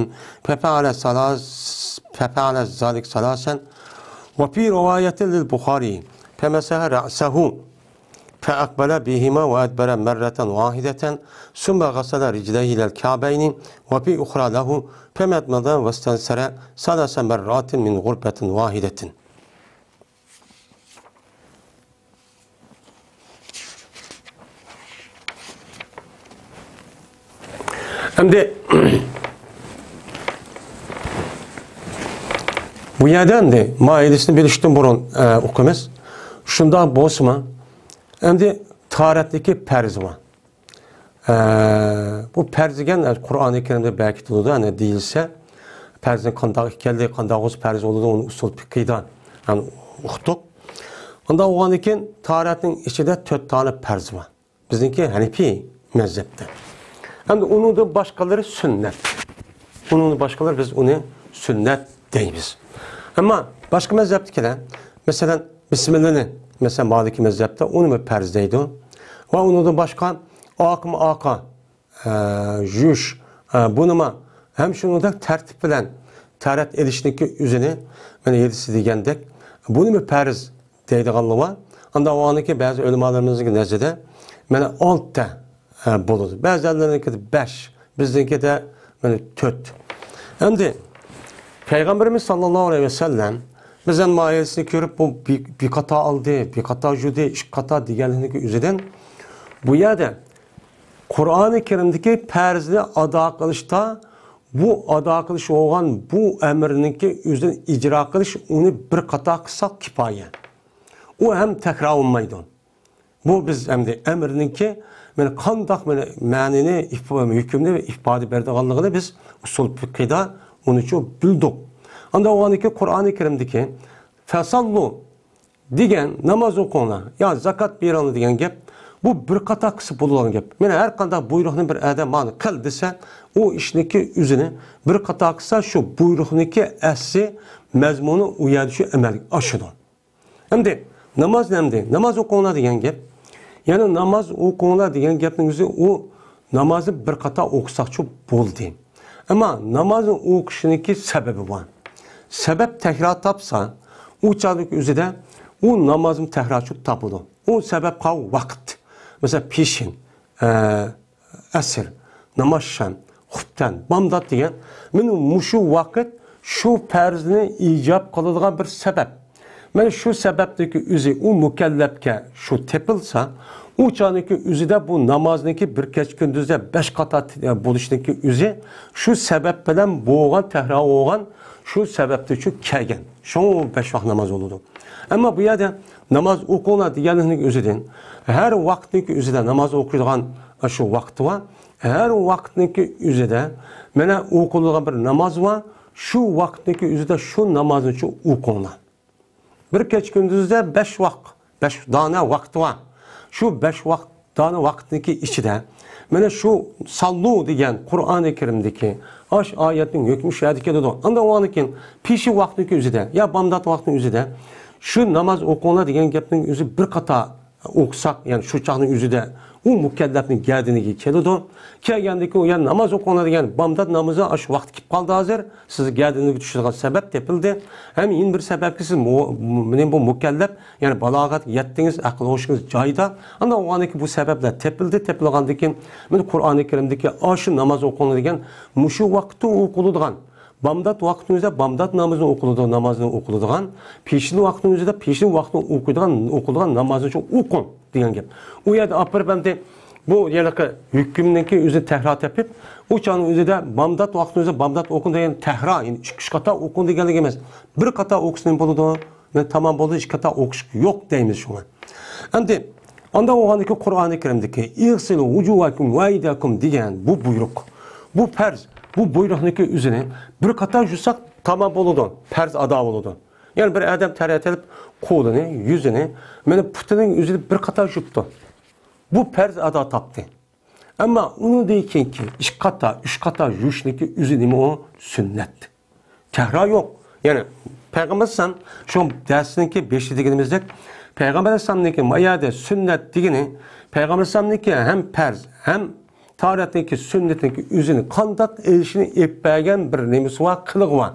ففعل ثلاث، ففعل ذلك ثلاثا. وفي رواية للبخاري: فمسح رأسه فأقبل بهما وأدبر مرة واحدة، ثم غسل رجليه إلى الكعبين. وفي أخرى له: فمضمض واستنثر ثلاث مرات من غرفة واحدة. ئەمدى بۇ يەردە ئەمدى ماھىيىتىنى بىلىشتىن بۇرۇن، ئە، ئوقۇيمىز. شۇنداق بولسىمۇ، ئەمدى تاھارەتتىكى پەرز بار. ئە، بۇ پەرز دېگەن، ئە، قۇرئانى كەرىمدە بەرىكىتىلىدۇ، يەنى دېيىلسە، پەرزنىڭ قانداق ئىكەنلىكى، قانداق بولسا پەرز بولىدۇ، ئۇنى ئۇسۇل پىقىدا، يەنى ئۇقتۇق. ئۇنداق بولغاندىن كېيىن، تاھارەتنىڭ ئىچىدە تۆت دانە پەرز بار. بىزنىڭكى ھەنىپىي مەزھەپتە. ئەمدى ئۇنىڭدىن باشقىلىرى سۈننەت. ئۇنىڭدىن باشقىلىرى بىز ئۇنى سۈننەت دەيمىز. ئەمما باشقا مەزھەپتىكىلەر، مەسىلەن، بىسمىللانى، مەسىلەن، مالىكىي مەزھەپتە ئۇنىمۇ پەرز دەيدۇ. ۋە ئۇنىڭدىن باشقا ئاقىمۇ ئاقا، ئە، يۇيۇش، ئە، بۇنىمۇ ھەم شۇنىڭدەك تەرتىپ بىلەن تاھارەت ئېلىشنىڭكى ئۆزىنى، مانا، ھەدىسى دېگەندەك، بۇنىمۇ پەرز دەيدىغانلار بار. ئاندىن ئۇنىڭكى بەزى ئۆلىمالىرىمىزنىڭ نەزىرىدە، مانا، ئالتە، ئە، بولىدۇ. بەزىلەرنىڭكىدە بەش، بىزنىڭكىدە، مانا، تۆت. ئەمدى پەيغەمبىرىمىز ساللاللاھۇ ئەلەيھى ۋەسەللەم بىزدىن ماھىيەتنى كۆرۈپ، بۇ بىر، بىر قاتا ئالدى، بىر قاتا يۇدى، ئىككى قاتا دېگەنلىكنىڭكى ئۆزىدىن، بۇ يەردە قۇرئانى كەرىمدىكى پەرزنى ئادا قىلىشتا، بۇ ئادا قىلىش بولغان بۇ ئەمىرنىڭكى ئۆزىنى ئىجرا قىلىش، ئۇنى بىر قاتا قىلساق كۇپايە. ئۇ ھەم تەكرار بولمايدۇ. بۇ بىز ئەمدى ئەمىرنىڭكى، مانا، قانداق، مانا، مەنىنى، ئىپ-، ھۆكۈمنى ئىپادە بېرىدىغانلىقىنى بىز ئۇسۇل پىقىدا ئۇنىچۇ بىلدۇق. ئاندا ئۇنىڭكى قۇرئانى كەرىمدىكى فەسەللۇ دېگەن، ناماز ئوقۇڭلار يا زاكات بېرىڭلار دېگەن گەپ، بۇ بىر قاتا قىلسا بولىدىغان گەپ. مانا، ھەر قانداق بۇيرۇقنى بىر ئادەم مانا قىل دېسە، ئۇ ئىشنىڭكى ئۆزىنى بىر قاتا قىلسا، شۇ بۇيرۇقنىڭكى ئەسلى مەزمۇنى ئۇ يەردە شۇ ئەمەلگە ئاشىدۇ. ئەمدى ناماز نەمدى؟ ناماز ئوقۇڭلار دېگەن گەپ. يەنى ناماز ئوقۇڭلار دېگەن گەپنىڭ ئۆزى ئۇ نامازنى بىر قاتا ئوقۇساقچۇ بولدى. ئەمما نامازنى ئوقۇشنىڭكى سەۋەبى بار. سەۋەب تەكرار تاپسا، ئۇ چاغدىكى ئۆزىدە ئۇ نامازمۇ تەكرارچۇ تاپىدۇ. ئۇ سەۋەب قاۋ ۋاقىت. مەسىلەن، پېشىن، ئە، ئەسىر، نامازشام، خۇپتەن، بامدات دېگەن مانا مۇشۇ ۋاقىت شۇ پەرزنى ئىجاب قىلىدىغان بىر سەۋەب. مانا شۇ سەۋەبنىڭكى ئۆزى ئۇ مۇكەللەپكە شۇ تېپىلسا، ئۇ چاغنىڭكى ئۆزىدە بۇ نامازنىڭكى بىر كەچ كۈندۈزدە بەش قاتا بولۇشنىڭكى ئۆزى شۇ سەۋەب بىلەن بولغان، تەكرار بولغان، شۇ سەۋەبتىن شۇ كەلگەن. شۇڭا ئۇ بەش ۋاق ناماز بولىدۇ. ئەمما بۇ يەردە ناماز ئوقۇڭلار دېگەنلىكنىڭ ئۆزىدىن، ھەر ۋاقىتنىڭكى ئۆزىدە ناماز ئوقۇيدىغان شۇ ۋاقتى بار. ھەر ۋاقىتنىڭكى ئۆزىدە مانا ئوقۇلىدىغان بىر ناماز بار. شۇ ۋاقىتنىڭكى ئۆزىدە شۇ نامازنى شۇ ئوقۇڭلار. بىر كەچ كۈندۈزدە بەش ۋاق، بەش دانە ۋاقتى بار. شۇ بەش ۋاق دانە ۋاقىتنىڭكى ئىچىدە، مانا شۇ ساللۇ دېگەن قۇرئانى كەرىمدىكى ئاش ئايەتنىڭ ھۆكمى شۇ يەردە كېلىدۇ. ئاندىن ئۇنىڭدىن كېيىن پېشى ۋاقتىنىڭكى ئۆزىدە يا بامدات ۋاقتىنىڭ ئۆزىدە شۇ ناماز ئوقۇڭلار دېگەن گەپنىڭ ئۆزى بىر قاتا ئوقۇساق، يەنى شۇ چاغنىڭ ئۆزىدە ئۇ مۇكەللەپنىڭ گەدىنىگە كېلىدۇ. كەلگەندىن كېيىن ئۇ يەنە ناماز ئوقۇڭلار دېگەن بامدات نامىزى ئاشۇ ۋاقتى كېلىپ قالدى ھازىر. سىز گەدىنىگە چۈشىدىغان سەۋەب تېپىلدى. ھەم يەنە بىر سەۋەبكى سىز مۇ-، مۇ-، مېنىڭ بۇ مۇكەللەپ، يەنى بالاغەت يەتتىڭىز، ئەقىل ھوشىڭىز جايىدا. ئاندىن ئۇنىڭدىن كېيىن بۇ سەۋەبلەر تېپىلدى، تېپىلغاندىن كېيىن مانا قۇرئانى كەرىمدىكى ئاشۇ ناماز ئوقۇڭلار دېگەن مۇشۇ ۋاقىتتا ئوقۇلىدىغان، بامدات ۋاقتىنىڭ ئۆزىدە بامدات نامىزىنى ئوقۇلىدۇ، نامازنى ئوقۇلىدىغان، پېشىن ۋاقتىنىڭ ئۆزىدە پېشىن ۋاقتىنى ئوقۇيدىغان، ئوقۇلىدىغان نامازنى شۇ ئوقۇڭ دېگەن گەپ. ئۇ يەردە ئاپىرىپ ئەمدى بۇ يەرلىكى ھۆكۈمنىڭكى ئۆزىنى تەھرا تېپىپ، ئۇ چاغنىڭ ئۆزىدە بامدات ۋاقتىنىڭ ئۆزىدە بامدات ئوقۇڭ دېگەن تەھرا، يەنى ئىككى، ئۈچ قاتا ئوقۇڭ دېگەنلىك ئەمەس. بىر قاتا ئوقۇسا نېمە بولىدۇ؟ مەن تامام بولدى، ئىككى قاتا ئوقۇش يوق دەيمىز شۇڭا. ئەمدى ئانداق بولغاندىكى قۇرئانى كەرىمدىكى «ئىغسىلۇ ۋۇجۇھەكۇم ۋە ئەيدىيەكۇم» دېگەن بۇ بۇيرۇق. بۇ پەرز، بۇ بۇيرۇقنىڭكى ئۆزىنى بىر قاتا يۇساق تامام بولىدۇ، پەرز ئادا بولىدۇ. يەنى بىر ئادەم تەرەت ئېلىپ قولىنى، يۈزىنى، مانا پۇتىنىڭ ئۆزىنى بىر قاتا يۇپتۇ. بۇ پەرز ئادا تاپتى. ئەمما ئۇنىڭدىن كېيىنكى ئىككى قاتا، ئۈچ قاتا يۇيۇشنىڭكى ئۆزى نېمە ئۇ؟ سۈننەت. تەھرا يوق. يەنى پەيغەمبەر ئەلەيھىسسالام شۇ دەرسنىڭكى بېشى دېگىنىمىزدەك، پەيغەمبەر ئەلەيھىسسالامنىڭكى ما يەردە سۈننەت دېگىنى، پەيغەمبەر ئەلەيھىسسالامنىڭكى ھەم پەرز، ھەم تارىتنىڭكى سۈننىتىنىڭكى ئۆزىنى قانداق ئېلىشىنى ئېلىپ بەرگەن بىر نېمىسى بار، قىلىقى بار.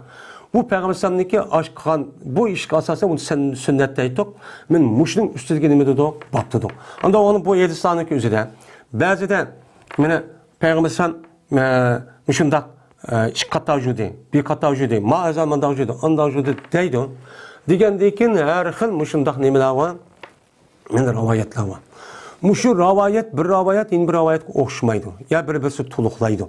بۇ پەيغەمبەر ئەلەيھىسسالامنىڭكى ئاش قىلغان بۇ ئىشقا ئاساسەن ئۇنى سەن-، سۈننەت دەيتتۇق. مەن مۇشۇنىڭ ئۈستىدىكى نېمە دېدۇق؟ باب دېدۇق. ئانداق بولغاندا بۇ ھەدىسلەرنىڭكى ئۆزىدە بەزىدە مانا پەيغەمبەر ئەلەيھىسسالام ئە، مۇشۇنداق، ئە، ئىككى قاتا يۇدى، بىر قاتا يۇدى، ما ئەزەل مۇنداق يۇدى، ئانداق يۇدى دەيدۇ. دېگەندىن كېيىن ھەر خىل مۇشۇنداق نېمىلەر بار، مانا راۋايەتلەر بار. مۇشۇ راۋايەت بىر راۋايەت يەنە بىر راۋايەتكە ئوخشىمايدۇ. يا بىر-بىرسى تولۇقلايدۇ.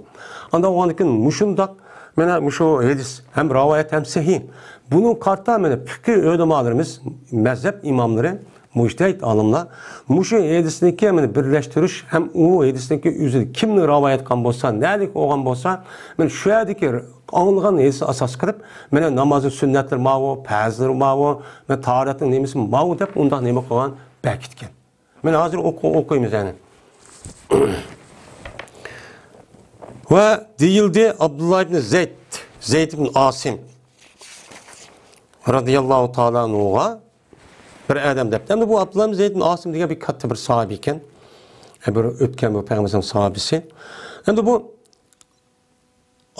ئانداق بولغاندىن كېيىن مۇشۇنداق، مانا مۇشۇ ھەدىس ھەم راۋايەت ھەم سەھىھ. بۇنىڭغا قارىتا مانا پىقھىي ئۆلىمالىرىمىز، مەزھەپ ئىماملىرى، مۇجتەھىد ئالىملار مۇشۇ ھەدىسنىڭكى مانا بىرلەشتۈرۈش ھەم ئۇ ھەدىسنىڭكى ئۆزى كىمنىڭ راۋايەت قىلغان بولسا، نەدىكى بولغان بولسا، مانا شۇ يەردىكى ئاڭلىغان ھەدىسنى ئاساس قىلىپ، مانا نامازنىڭ سۈننەتلىرى ماۋۇ، پەرزلىرى ماۋۇ، مانا تاھارەتنىڭ نېمىسى ماۋۇ دەپ ئۇنداق نېمە قىلغان بەركىتكەن. مانا ھازىر ئوقۇ-، ئوقۇيمىز يەنە. ۋە دېيىلدى ئابدۇللا ئىبنى زەيد، زەيد ئىبنى ئاسىم رەزىياللاھۇ تائالا ئەنھۇغا بىر ئادەم دەپتۇ. ئەمدى بۇ ئابدۇللا ئىبنى زەيد ئىبنى ئاسىم دېگەن بىر كاتتا بىر ساھابە ئىكەن. ئە، بىر ئۆتكەن بۇ پەيغەمبىرىمىزنىڭ ساھابىسى. ئەمدى بۇ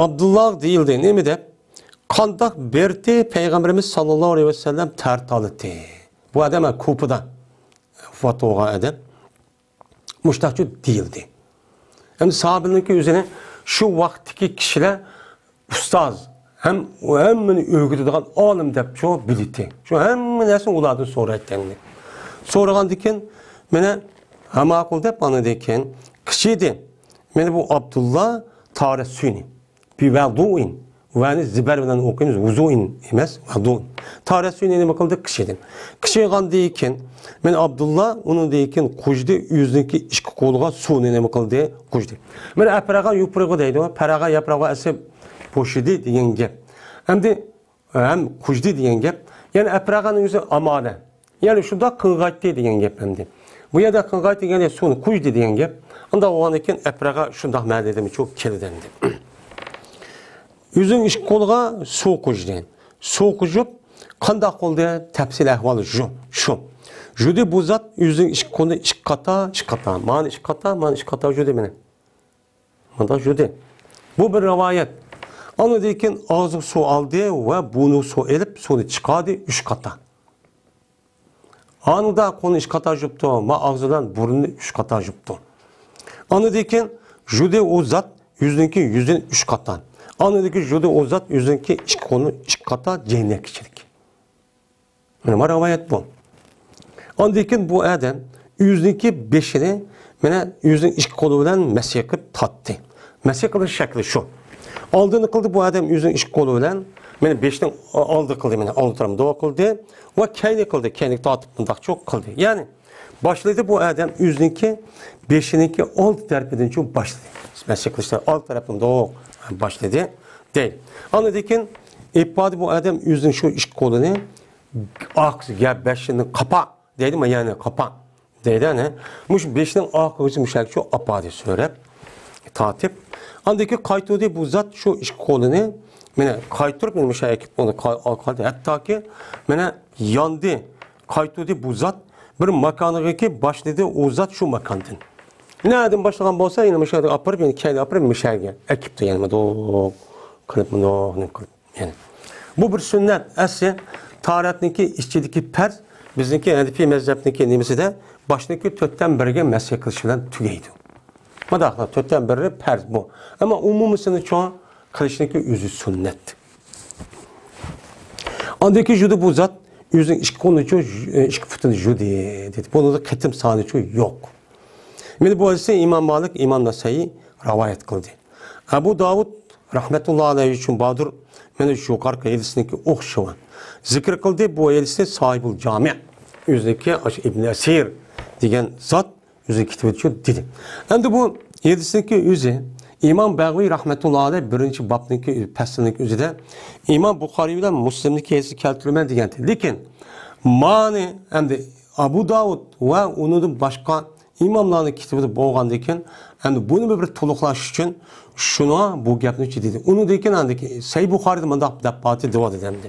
ئابدۇللاغا دېيىلدى، نېمە دەپ؟ قانداق بېرىتى پەيغەمبىرىمىز ساللاللاھۇ ئەلەيھى ۋەسەللەم تارتالىتى. بۇ ئادەم ھە، كۇپىدا ۋاپات بولغان ئادەم. مۇشتاقچۇ دېيىلدى. ئەمدى ساھابىنىڭكى ئۆزىنى شۇ ۋاقىتتىكى كىشىلەر ئۇستاز ھەم ھەممىنى ئۆگىتىدىغان ئالىم دەپ شۇ بىلىتى. شۇ ھەممە نەرسىنى ئۇلاردىن سورايتتى ئەمدى. سورىغاندىن كېيىن، مانا، ھە ماقۇل دەپ، ئاندىن كېيىن، قىچىدى. مانا بۇ ئابدۇللا تارەسسۇنى. بىۋەدۇئىن. ۋەنى زىبەر بىلەن ئوقۇيمىز. ۋۇزۇئىن ئەمەس، ۋەدۇئىن. تارەسسۇنى نېمە قىلدى؟ قىچىدى. قىچىغاندىن كېيىن، مانا ئابدۇللا ئۇنىڭدىن كېيىن قۇژدى، ئۆزىنىڭكى ئىككى قولىغا سۇنى نېمە قىلدى؟ قۇژدى. مانا ئەپراغا يوپۇرغا دەيدۇ. پەرەغا ياپراغا ئەسلى بوشىدى دېگەن گەپ. ئەمدى ھەم قۇژدى دېگەن گەپ. يەنى ئەپراغانىڭ ئۆزى ئامادە. يەنى شۇنداق قىلغايتتى دېگەن گەپ ئەمدى. بۇ يەردە قىلغايتتى دېگەندە سۇنى قۇژدى دېگەن گەپ. ئانداق بولغاندىن كېيىن ئەپراغا شۇنداق مەنىدىمۇ چوق كېلىدۇ ئەمدى. ئۆزىنىڭ ئىككى قولىغا سۇ قۇژدى. سۇ قۇژۇپ، قانداق قىلدى؟ تەپسىلىي ئەھۋالى شۇ، شۇ. يۇدى بۇ زات ئۆزىنىڭ ئىككى قولىنى ئىككى قاتا، ئىككى قاتا. مانا ئىككى قاتا، مانا ئىككى قاتا يۇدى مانا. مۇنداق يۇدى. بۇ بىر رىۋايەت. ئاندىن كېيىن ئاغزىغا سۇ ئالدى ۋە بۇرنىغا سۇ ئېلىپ، سۇنى چىقاردى ئۈچ قاتا. ئاندا قولنى ئۈچ قاتا يۇپتۇ، ما ئاغزى بىلەن بۇرنىنى ئۈچ قاتا يۇپتۇ. ئاندىن كېيىن يۇدى ئۇ زات يۈزىنىڭكى يۈزىنى ئۈچ قاتا. ئاندىن كېيىن يۇدى ئۇ زات يۈزىنىڭكى ئىككى قولىنى ئىككى قاتا جەينەككىچىلىك. مانا، مانا رىۋايەت بۇ. ئاندىن كېيىن بۇ ئادەم ئۆزىنىڭكى بېشىنى، مانا، ئۆزىنىڭ ئىككى قولى بىلەن مەسىھ قىلىپ تارتتى. مەسىھ قىلىش شەكلى شۇ. ئالدىنى قىلدى بۇ ئادەم ئۆزىنىڭ ئىككى قولى بىلەن، مانا، بېشىنى ئالدى قىلدى، مانا، ئالدى تەرەپنى دوغا قىلدى ۋە كەينى قىلدى، كەينىگە تارتىپ مۇنداقچۇ قىلدى. يەنى باشلىدى بۇ ئادەم ئۆزىنىڭكى بېشىنىڭكى ئالدى تەرىپىدىنچۇ باشلىدى. مەسىھ قىلىشتا ئالدى تەرەپنى دوغا باشلىدى، دەيدۇ. ئاندىن كېيىن ئېلىپ باردى بۇ ئادەم ئۆزىنىڭ شۇ ئىككى قولىنى ئارقىسىغا، بېشىنى قاپا دەيدۇ، ما يەنى قاپا دەيدۇ، ئەنە. مۇشۇ بېشىنىڭ ئارقىسىغا مۇشۇ يەرگىچۇ ئاپاردى سۆرەپ، تارتىپ. ئاندىن كېيىن قايتۇردى بۇ زات شۇ ئىككى قولىنى، مانا، قايتۇرۇپ، مانا، مۇشۇ يەرگە ئۇنى قا-، ئارقىلىدى. ھەتتاكى، مانا، ياندى، قايتۇردى بۇ زات بىر ماكانغىكى باشلىدى ئۇ زات شۇ ماكاندىن. نەدىن باشلىغان بولسا، يەنە مۇشۇ يەرگە ئاپىرىپ، يەنە كەينىگە ئاپىرىپ، مۇشۇ يەرگە ئەكىپتۇ، يەنە مۇنداق قىلىپ، مۇنداق نېمە قىلىپ. يەنى بۇ بىر سۈننەت. ئەسلى تاھارەتنىڭكى ئىچىدىكى پەرز، بىزنىڭكى ھەنىفىي مەزھەپنىڭكى نېمىسىدە باشنىڭكى تۆتتىن بىرىگە مەسىھ قىلىش بىلەن تۈگەيدۇ. مۇنداقلا تۆتتىن بىرى پەرز بۇ. ئەمما ئومۇمىيسىنى چوڭ قىلىشنىڭكى ئۆزى سۈننەت. ئاندىن كېيىن يۇدى بۇ زات ئۆزىنىڭ ئىككى قولىنىچۇ، ئىككى پۇتىنى يۇدى دېدى. بۇنىڭدا قېتىم سانىچۇ يوق. مانا بۇ ھەدىسنى ئىمام مالىك، ئىمام نەسەئىي رىۋايەت قىلدى. ئەبۇ داۋۇد رەھمەتۇللا ئەلەيھى ئۈچۈن باردۇر، مانا شۇ يۇقىرىقى ھەدىسنىڭكى ئوخشىشى بار. زىكىر قىلدى بۇ ھەدىسنى ساھىبۇل جامىئ، ئۆزىنىڭكى ئاشۇ ئىبن ئەسىر دېگەن زات ئۆزى كىتابىدا شۇ دېدى. ئەمدى بۇ ھەدىسنىڭكى ئۆزى ئىمام بەغۋى رەھمەتۇللا ئەلەيھ بىرىنچى بابنىڭكى پەسلىنىڭكى ئۆزىدە ئىمام بۇخارىي بىلەن مۇسلىمنىڭكى ھەدىسىنى كەلتۈرىمەن دېگەنتى. لېكىن مانى ئەمدى ئەبۇ داۋۇد ۋە ئۇنىڭدىن باشقا ئىماملارنىڭ كىتابىدا بولغاندىكىن، ئەمدى بۇنى بىر تولۇقلاش ئۈچۈن شۇنىڭ بۇ گەپنى دېدى. ئۇنىڭدىن كېيىن ئاندىكى سەھىھ بۇخارىيدا مۇنداق دەپ بارتى دېۋالدى ئەمدى.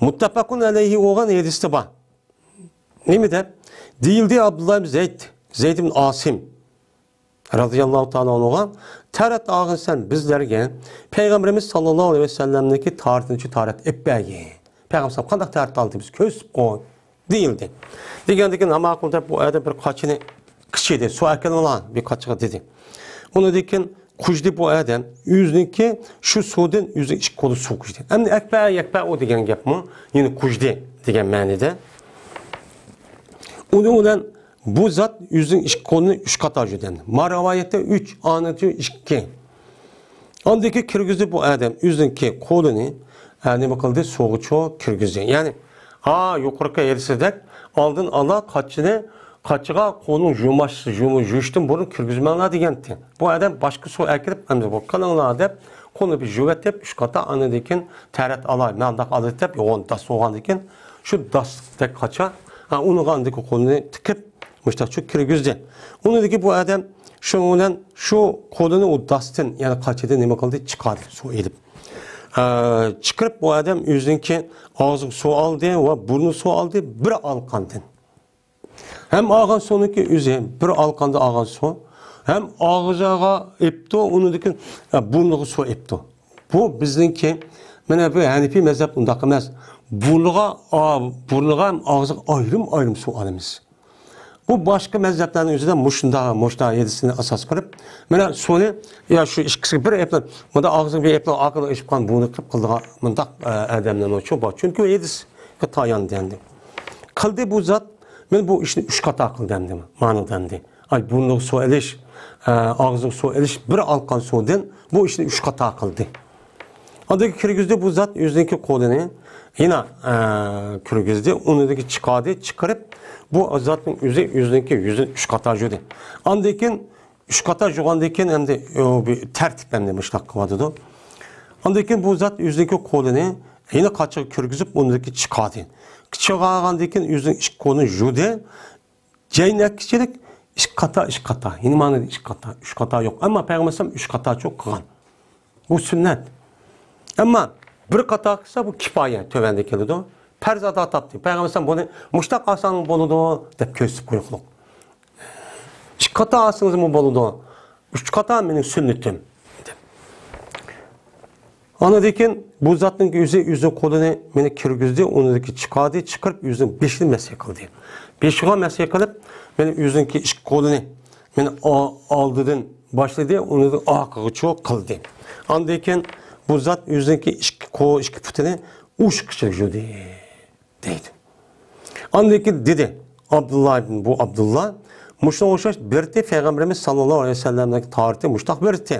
مۇتتەپەقۇن ئەلەيھى بولغان ھەدىستە بار. نېمە دەپ؟ دېيىلدى ئابدۇللا ئىبن زەيد، زەيد ئىبن ئاسىم رازىياللاھۇ تائالا ئەنھۇغا، تارەت ئالغىن سەن بىزلەرگە پەيغەمبىرىمىز ساللاللاھۇ ئەلەيھى ۋەسەللەمنىڭكى تارىتىنى شۇ تارەت ئېلىپ بەرگىن. پەيغەمبەر قانداق تارىت ئالدى بىز كۆرسىتىپ قوي دېيىلدى. دېگەندىكىن ھە ماقۇل دەپ بۇ ئادەم بىر قاچىنى قىچىدى، سۇ ئەكەلىڭلار بىر قاچىغا دېدى. ئۇنىڭدىن كېيىن قۇژدى بۇ ئادەم، ئۆزىنىڭكى شۇ سۇدىن ئۆزىنىڭ ئىككى قولى سۇ قۇژدى. ئەمدى ئەكبە، يەكبە ئۇ دېگەن گەپمۇ، يەنى قۇژدى دېگەن مەنىدە. ئۇنىڭ بىلەن بۇ زات ئۆزىنىڭ ئىككى قولىنى ئۈچ قاتا يۇدى. ما رىۋايەتتە ئۈچ، ئانىڭچۇ ئىككى. ئاندىن كېيىن كىرگۈزدى بۇ ئادەم ئۆزىنىڭكى قولىنى، ھە، نېمە قىلدى؟ سۇغىچۇ كىرگۈزدى. يەنى، ھا، يۇقىرىقى ھەدىسىدەك ئالدىن ئالا قاچىنى، قاچىغا قولنى يۇماش، يۇم-، يۇيۇشتىن بۇرۇن كىرگۈزمەڭلار دېگەنتى. بۇ ئادەم باشقا سۇ ئەكىرىپ، ئەمدى بۇ قىلىڭلار دەپ، قولىنى بىر يۇۋېتىپ، ئۈچ قاتا، ئاندىن كېيىن تەرەت ئالاي، مەنداق ئالدى دەپ، يوغان داس بولغاندىن كېيىن، شۇ داستەك قاچا، ھا، ئۇنىڭغا ئاندىن كېيىن قولىنى تىكىپ، مۇشتاق چۆك كىرگۈزدى. ئۇنىڭدىن كېيىن بۇ ئادەم شۇنىڭ بىلەن شۇ قولىنى ئۇ داستىن، يەنى قاچىدىن نېمە قىلدى؟ چىقاردى، سۇ ئېلىپ. ئە، چىقىرىپ بۇ ئادەم ئۆزىنىڭكى ئاغزىغا سۇ ئالدى ۋە بۇرنىغا سۇ ئالدى، بىر ئالقاندىن. ھەم ئالغان سۇنىڭكى ئۆزى، بىر ئالقاندا ئالغان سۇ، ھەم ئاغزىغا ئېپتۇ، ئۇنىڭدىن كېيىن، ئە، بۇرنىغا سۇ ئېپتۇ. بۇ بىزنىڭكى، مانا بۇ ھەنىپىي مەزھەپ ئۇنداق ئەمەس. بۇرنىغا، ئا، بۇرنىغا ھەم ئاغزىغا ئايرىم-ئايرىم سۇ ئالىمىز. بۇ باشقا مەزھەپلەرنىڭ ئۆزىدە مۇشۇنداق، مۇشۇنداق ھەدىسنى ئاساس قىلىپ، مانا سۇنى، يا شۇ ئىككىسىگە بىر ئېپىپ، مۇنداق ئاغزىغا بىر ئېپىپ، ئارقىدىن ئېچىپ قالغان بۇنى قىلىپ قىلىدىغان مۇنداق، ئە، ئادەملەرمۇ چوڭ بار. چۈنكى ئۇ ھەدىسكە تاياندى ئەمدى. قىلدى بۇ زات، مانا بۇ ئىشنى ئۈچ قاتا قىلدى ئەمدى، مانا دەمدى. ئاي، بۇرنىغا سۇ ئېلىش، ئە، ئاغزىغا سۇ ئېلىش، بىر ئالقان سۇدىن بۇ ئىشنى ئۈچ قاتا قىلدى. ئاندىن كىرگۈزدى بۇ زات ئۆزىنىڭكى قولىنى، يەنە، ئە، كىرگۈزدى، ئۇنىڭدىكى چىقاردى، چىقىرىپ، بۇ زاتنىڭ ئۆزى، ئۆزىنىڭكى يۈزىنى ئۈچ قاتا يۇدى. ئاندىن كېيىن ئۈچ قاتا يۇغاندىن كېيىن ئەمدى، ئۇ بىر تەرتىپ ئەمدى مۇشۇنداق قىلىۋاتىدۇ. ئاندىن كېيىن بۇ زات ئۆزىنىڭكى قولىنى يەنە قاچىغا كىرگۈزۈپ، ئۇنىڭدىكى چىقاردى. چىقارغاندىن كېيىن ئۆزىنىڭ ئىككى قولىنى يۇدى. جەينەككىچىلىك ئىككى قاتا، ئىككى قاتا. يەنى مانا ئىككى قاتا، ئۈچ قاتا يوق. ئەمما پەيغەمبەر ئەلەيھىسسالام ئۈچ قاتا چوق قىلغان. بۇ سۈننەت. ئەمما بىر قاتا قىلسا بۇ كىپايە، تۆۋەندە كېلىدۇ. پەرز ئادا تاپتى. پەيغەمبەر ئەلەيھىسسالام بۇنى مۇشتاق ئالساڭ بولىدۇ دەپ كۆرسىتىپ قويۇقلۇق. ئىككى قاتا ئالسىڭىزمۇ بولىدۇ. ئۈچ قاتا مېنىڭ سۈننىتىم. ئاندىن كېيىن بۇ زاتنىڭ ئۆزى ئۆزىنىڭ قولىنى مېنى كىرگۈزدى، ئۇنىڭدىكى چىقاردى، چىقىرىپ ئۆزىنىڭ بېشىنى مەسح قىلدى. بېشىغا مەسح قىلىپ، مېنى ئۆزىنىڭكى ئىككى قولىنى مېنى ئا-، ئالدىدىن باشلىدى، ئۇنى ئارقىغىچۇ قىلدى. ئاندىن كېيىن بۇ زات ئۆزىنىڭكى ئىككى قول، ئىككى پۇتىنى ئوشۇققىچە يۇدى. دەيدۇ. ئاندىن كېيىن دېدى، ئابدۇللا ئىبن، بۇ ئابدۇللا، مۇشۇنىڭغا ئوخشاش بىرتى پەيغەمبىرىمىز ساللاللاھۇ ئەلەيھى ۋەسەللەمنىڭ تارىتى مۇشتاق بىرتى.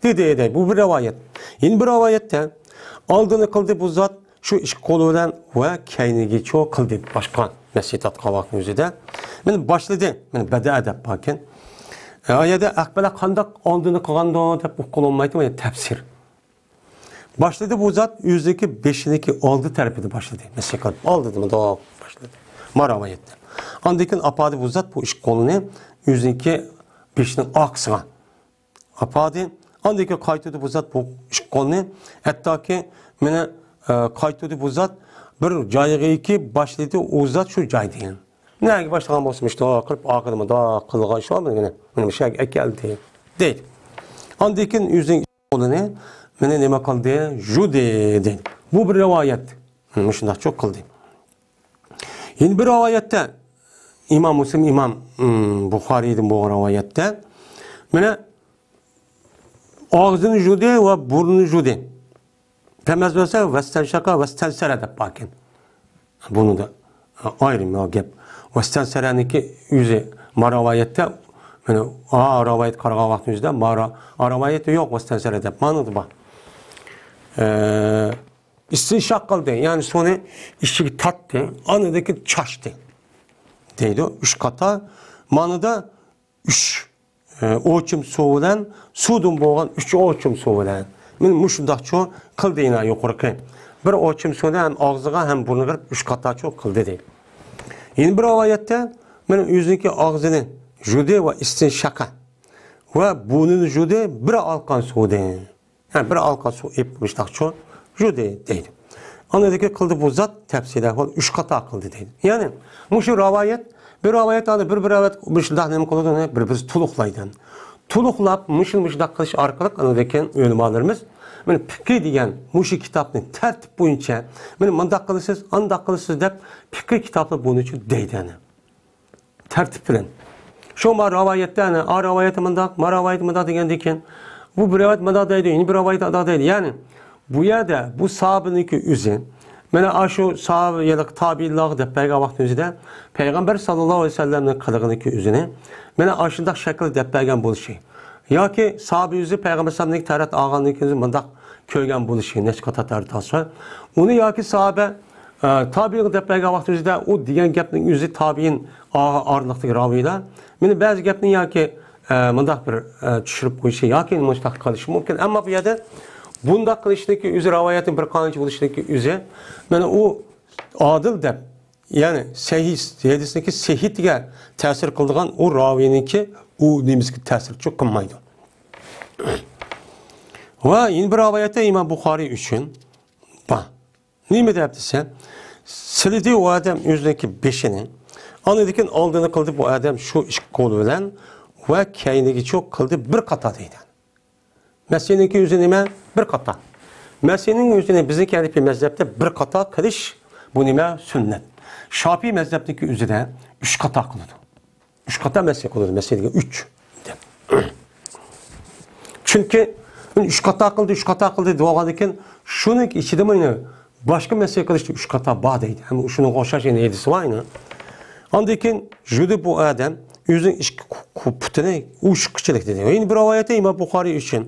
دېدى، دەيدۇ. بۇ بىر رىۋايەت. يەنە بىر رىۋايەتتە، ئالدىنى قىلدى بۇ زات، شۇ ئىككى قولى بىلەن ۋە كەينىگىچۇ قىلدى. باشقا مەسىھ تارتقان ۋاقىتنىڭ ئۆزىدە. مانا باشلىدى. مانا بەدەئە دەپ باركەن. ئە، ئۇ يەردە ئەقبەلە قانداق ئالدىنى قىلغاندۇ دەپ ئۇققىلى بولمايدۇ، مانا تەپسىر. باشلىدى بۇ زات ئۆزىنىڭكى بېشىنىڭكى ئالدى تەرىپىدە باشلىدى. مەسىھ قىلىپ ئالدىدا مۇنداق باشلىدى. ما رىۋايەتتە. ئاندىن كېيىن ئاپاردى بۇ زات بۇ ئىككى قولىنى ئۆزىنىڭكى بېشىنىڭ ئارقىسىغا ئاپاردى. ئاندىن كېيىن قايتۇردى بۇ زات بۇ ئىككى قولىنى. ھەتتاكى مانا، ئە، قايتۇردى بۇ زات بىر جايغىكى باشلىدى ئۇ زات شۇ جايدىن. نەگە باشلىغان بولسا مۇشۇنداق قىلىپ ئارقىدىن مۇنداق قىلغان شۇ مانا، مانا مۇشۇ يەرگە ئەكەلدى دەيدۇ. ئاندىن كېيىن ئۆزىنىڭ قولىنى مانا نېمە قىلدى؟ يۇدى دەيدۇ. بۇ بىر رىۋايەت. مۇشۇنداق چوق قىلدى. يەنە بىر رىۋايەتتە، ئىمام مۇسلىم، ئىمام، ئىم، بۇخارىيدىن بولغان رىۋايەتتە، مانا ئاغزىنى يۇدى ۋە بۇرنىنى يۇدى. دەمەز بولسا، ۋەستەنشەقە، ۋەستەنسەرە دەپ باركەن. بۇنىڭدا ئايرىم گەپ. ۋەستەنسەرەنىڭكى ئۆزى ما رىۋايەتتە، مانا، ئا رىۋايەت قارىغان ۋاقتىمىزدا، ما را-، ئا رىۋايەتتە يوق ۋەستەنسەرە دەپ، مانىدا بار. ئە، ئىستىنشاق قىلدى، يەنى سۇنى ئىچىگە تارتتى، ئاندىن كېيىن چاچتى دەيدۇ. ئۈچ قاتا. مانىدا ئۈچ، ئە، ئوچۇم سۇ بىلەن، سۇدىن بولغان ئۈچ ئوچۇم سۇ بىلەن. مانا مۇشۇنداقچۇ قىلدى يەنە يۇقىرىقى. بىر ئوچۇم سۇنى ھەم ئاغزىغا، ھەم بۇرنىغا بېرىپ ئۈچ قاتاچۇ قىلدى دەيدۇ. يەنە بىر رىۋايەتتە، مانا ئۆزىنىڭكى ئاغزىنى يۇدى ۋە ئىستىنشاقا ۋە بۇرنىنى يۇدى بىر ئالقان سۇدىن. ھە، بىر ئالقان سۇ ئېلىپ مۇشۇنداقچۇ يۇدى دەيدۇ. ئاندىن كېيىن قىلدى بۇ زات تەپسىلىي ئەھۋال ئۈچ قاتا قىلدى دەيدۇ. يەنى مۇشۇ رىۋايەت، بىر رىۋايەت ئالدى، بىر، بىر رىۋايەت مۇشۇنداق نېمە قىلىدۇ، بىر، بىرسى تولۇقلايدۇ. تولۇقلاپ، مۇشۇ، مۇشۇنداق قىلىش ئارقىلىق ئاندىن كېيىن ئۆلىمالىرىمىز، مانا، پىقى دېگەن مۇشۇ كىتابنى تەرتىپ بويىچە، مانا، مۇنداق قىلىسىز، ئانداق قىلىسىز دەپ پىقى كىتابلار بۇنىچۇ دەيدۇ، يەنى. تەرتىپ بىلەن. شۇ ما رىۋايەتتە، ئەنە، ئا رىۋايەتتە مۇنداق، ما رىۋايەتتە مۇنداق دېگەندىن كېيىن، بۇ بىر رىۋايەت مۇنداق دەيدۇ، يەنە بىر رىۋايەت ئاداق دەيدۇ. يەنى، بۇ يەردە بۇ ساھابىنىڭكى ئۆزى، مانا، ئاشۇ ساھابە ياكى تابىئىنلارغا دەپ بەرگەن ۋاقتىمىزدا، پەيغەمبەر ساللاللاھۇ ئەلەيھى ۋەسەللەمنىڭ قىلغىنىكى ئۆزىنى، مانا، ئاشۇنداق شەكىلدە دەپ بەرگەن بولۇشى. ياكى ساھابە ئۆزى پەيغەمبەر ئەلەيھىسسالامنىڭ تەرەت ئالغاندىن كېيىن مۇنداق كۆرگەن بولۇشى، نەچچە قاتار تەرەت ئالسا، ئۇنى ياكى ساھابە، ئە، تابىئىنغا دەپ بەرگەن ۋاقتىمىزدا ئۇ دېگەن گەپنىڭ ئۆزى تابىئىن ئا-، ئارىلىقتىكى راۋىيلار. مانا بەزى گەپنى ياكى، ئە، مۇنداق بىر، ئە، چۈشۈرۈپ قويۇشى ياكى مۇشۇنداق قىلىشى مۇمكىن. ئەمما بۇ يەردە بۇنداق قىلىشنىڭكى ئۆزى، رىۋايەتنىڭ بىر قانچە بولۇشىنىڭكى ئۆزى، مانا ئۇ ئادىل دەپ، يەنى سەھىھ، ھەدىسنىڭكى سەھىھىتىگە تەسىر قىلىدىغان ئۇ راۋىينىڭكى ئۇ نېمىسىگە تەسىرچۇ قىلمايدۇ. ۋە يەنە بىر رىۋايەتتە ئىمام بۇخارىي ئۈچۈن بار. نېمە دەپ دېسە، سىلىدى ئۇ ئادەم ئۆزىنىڭكى بېشىنى، ئاندىن كېيىن ئالدىنى قىلدى بۇ ئادەم شۇ ئىككى قولى بىلەن ۋە كەينىگىچۇ قىلدى بىر قاتا دەيدۇ. مەسىھنىڭكى ئۆزى نېمە؟ بىر قاتا. مەسىھنىڭ ئۆزىنى بىزنىڭكى ھەنىپىي مەزھەپتە بىر قاتا قىلىش، بۇ نېمە؟ سۈننەت. شاپىي مەزھەپنىڭكى ئۆزىدە ئۈچ قاتا قىلىدۇ. ئۈچ قاتا مەسىھ قىلىدۇ، مەسىھ دېگەن ئۈچ دەپ. چۈنكى ئۈچ قاتا قىلدى، ئۈچ قاتا قىلدى دېۋالغاندىن كېيىن، شۇنىڭ ئىچىدىمۇ يەنە باشقا مەسىھ قىلىشتا ئۈچ قاتا بار دەيدۇ. ھەم شۇنىڭغا ئوخشاش يەنە ھەدىس بار يەنە. ئاندىن كېيىن يۇدى بۇ ئادەم ئۆزىنىڭ ئىككى كۇ-، كۇ-، پۇتىنى ئۇشۇققىچىلىك دېدى. يەنە بىر رىۋايەتتە ئىمام بۇخارىي ئۈچۈن،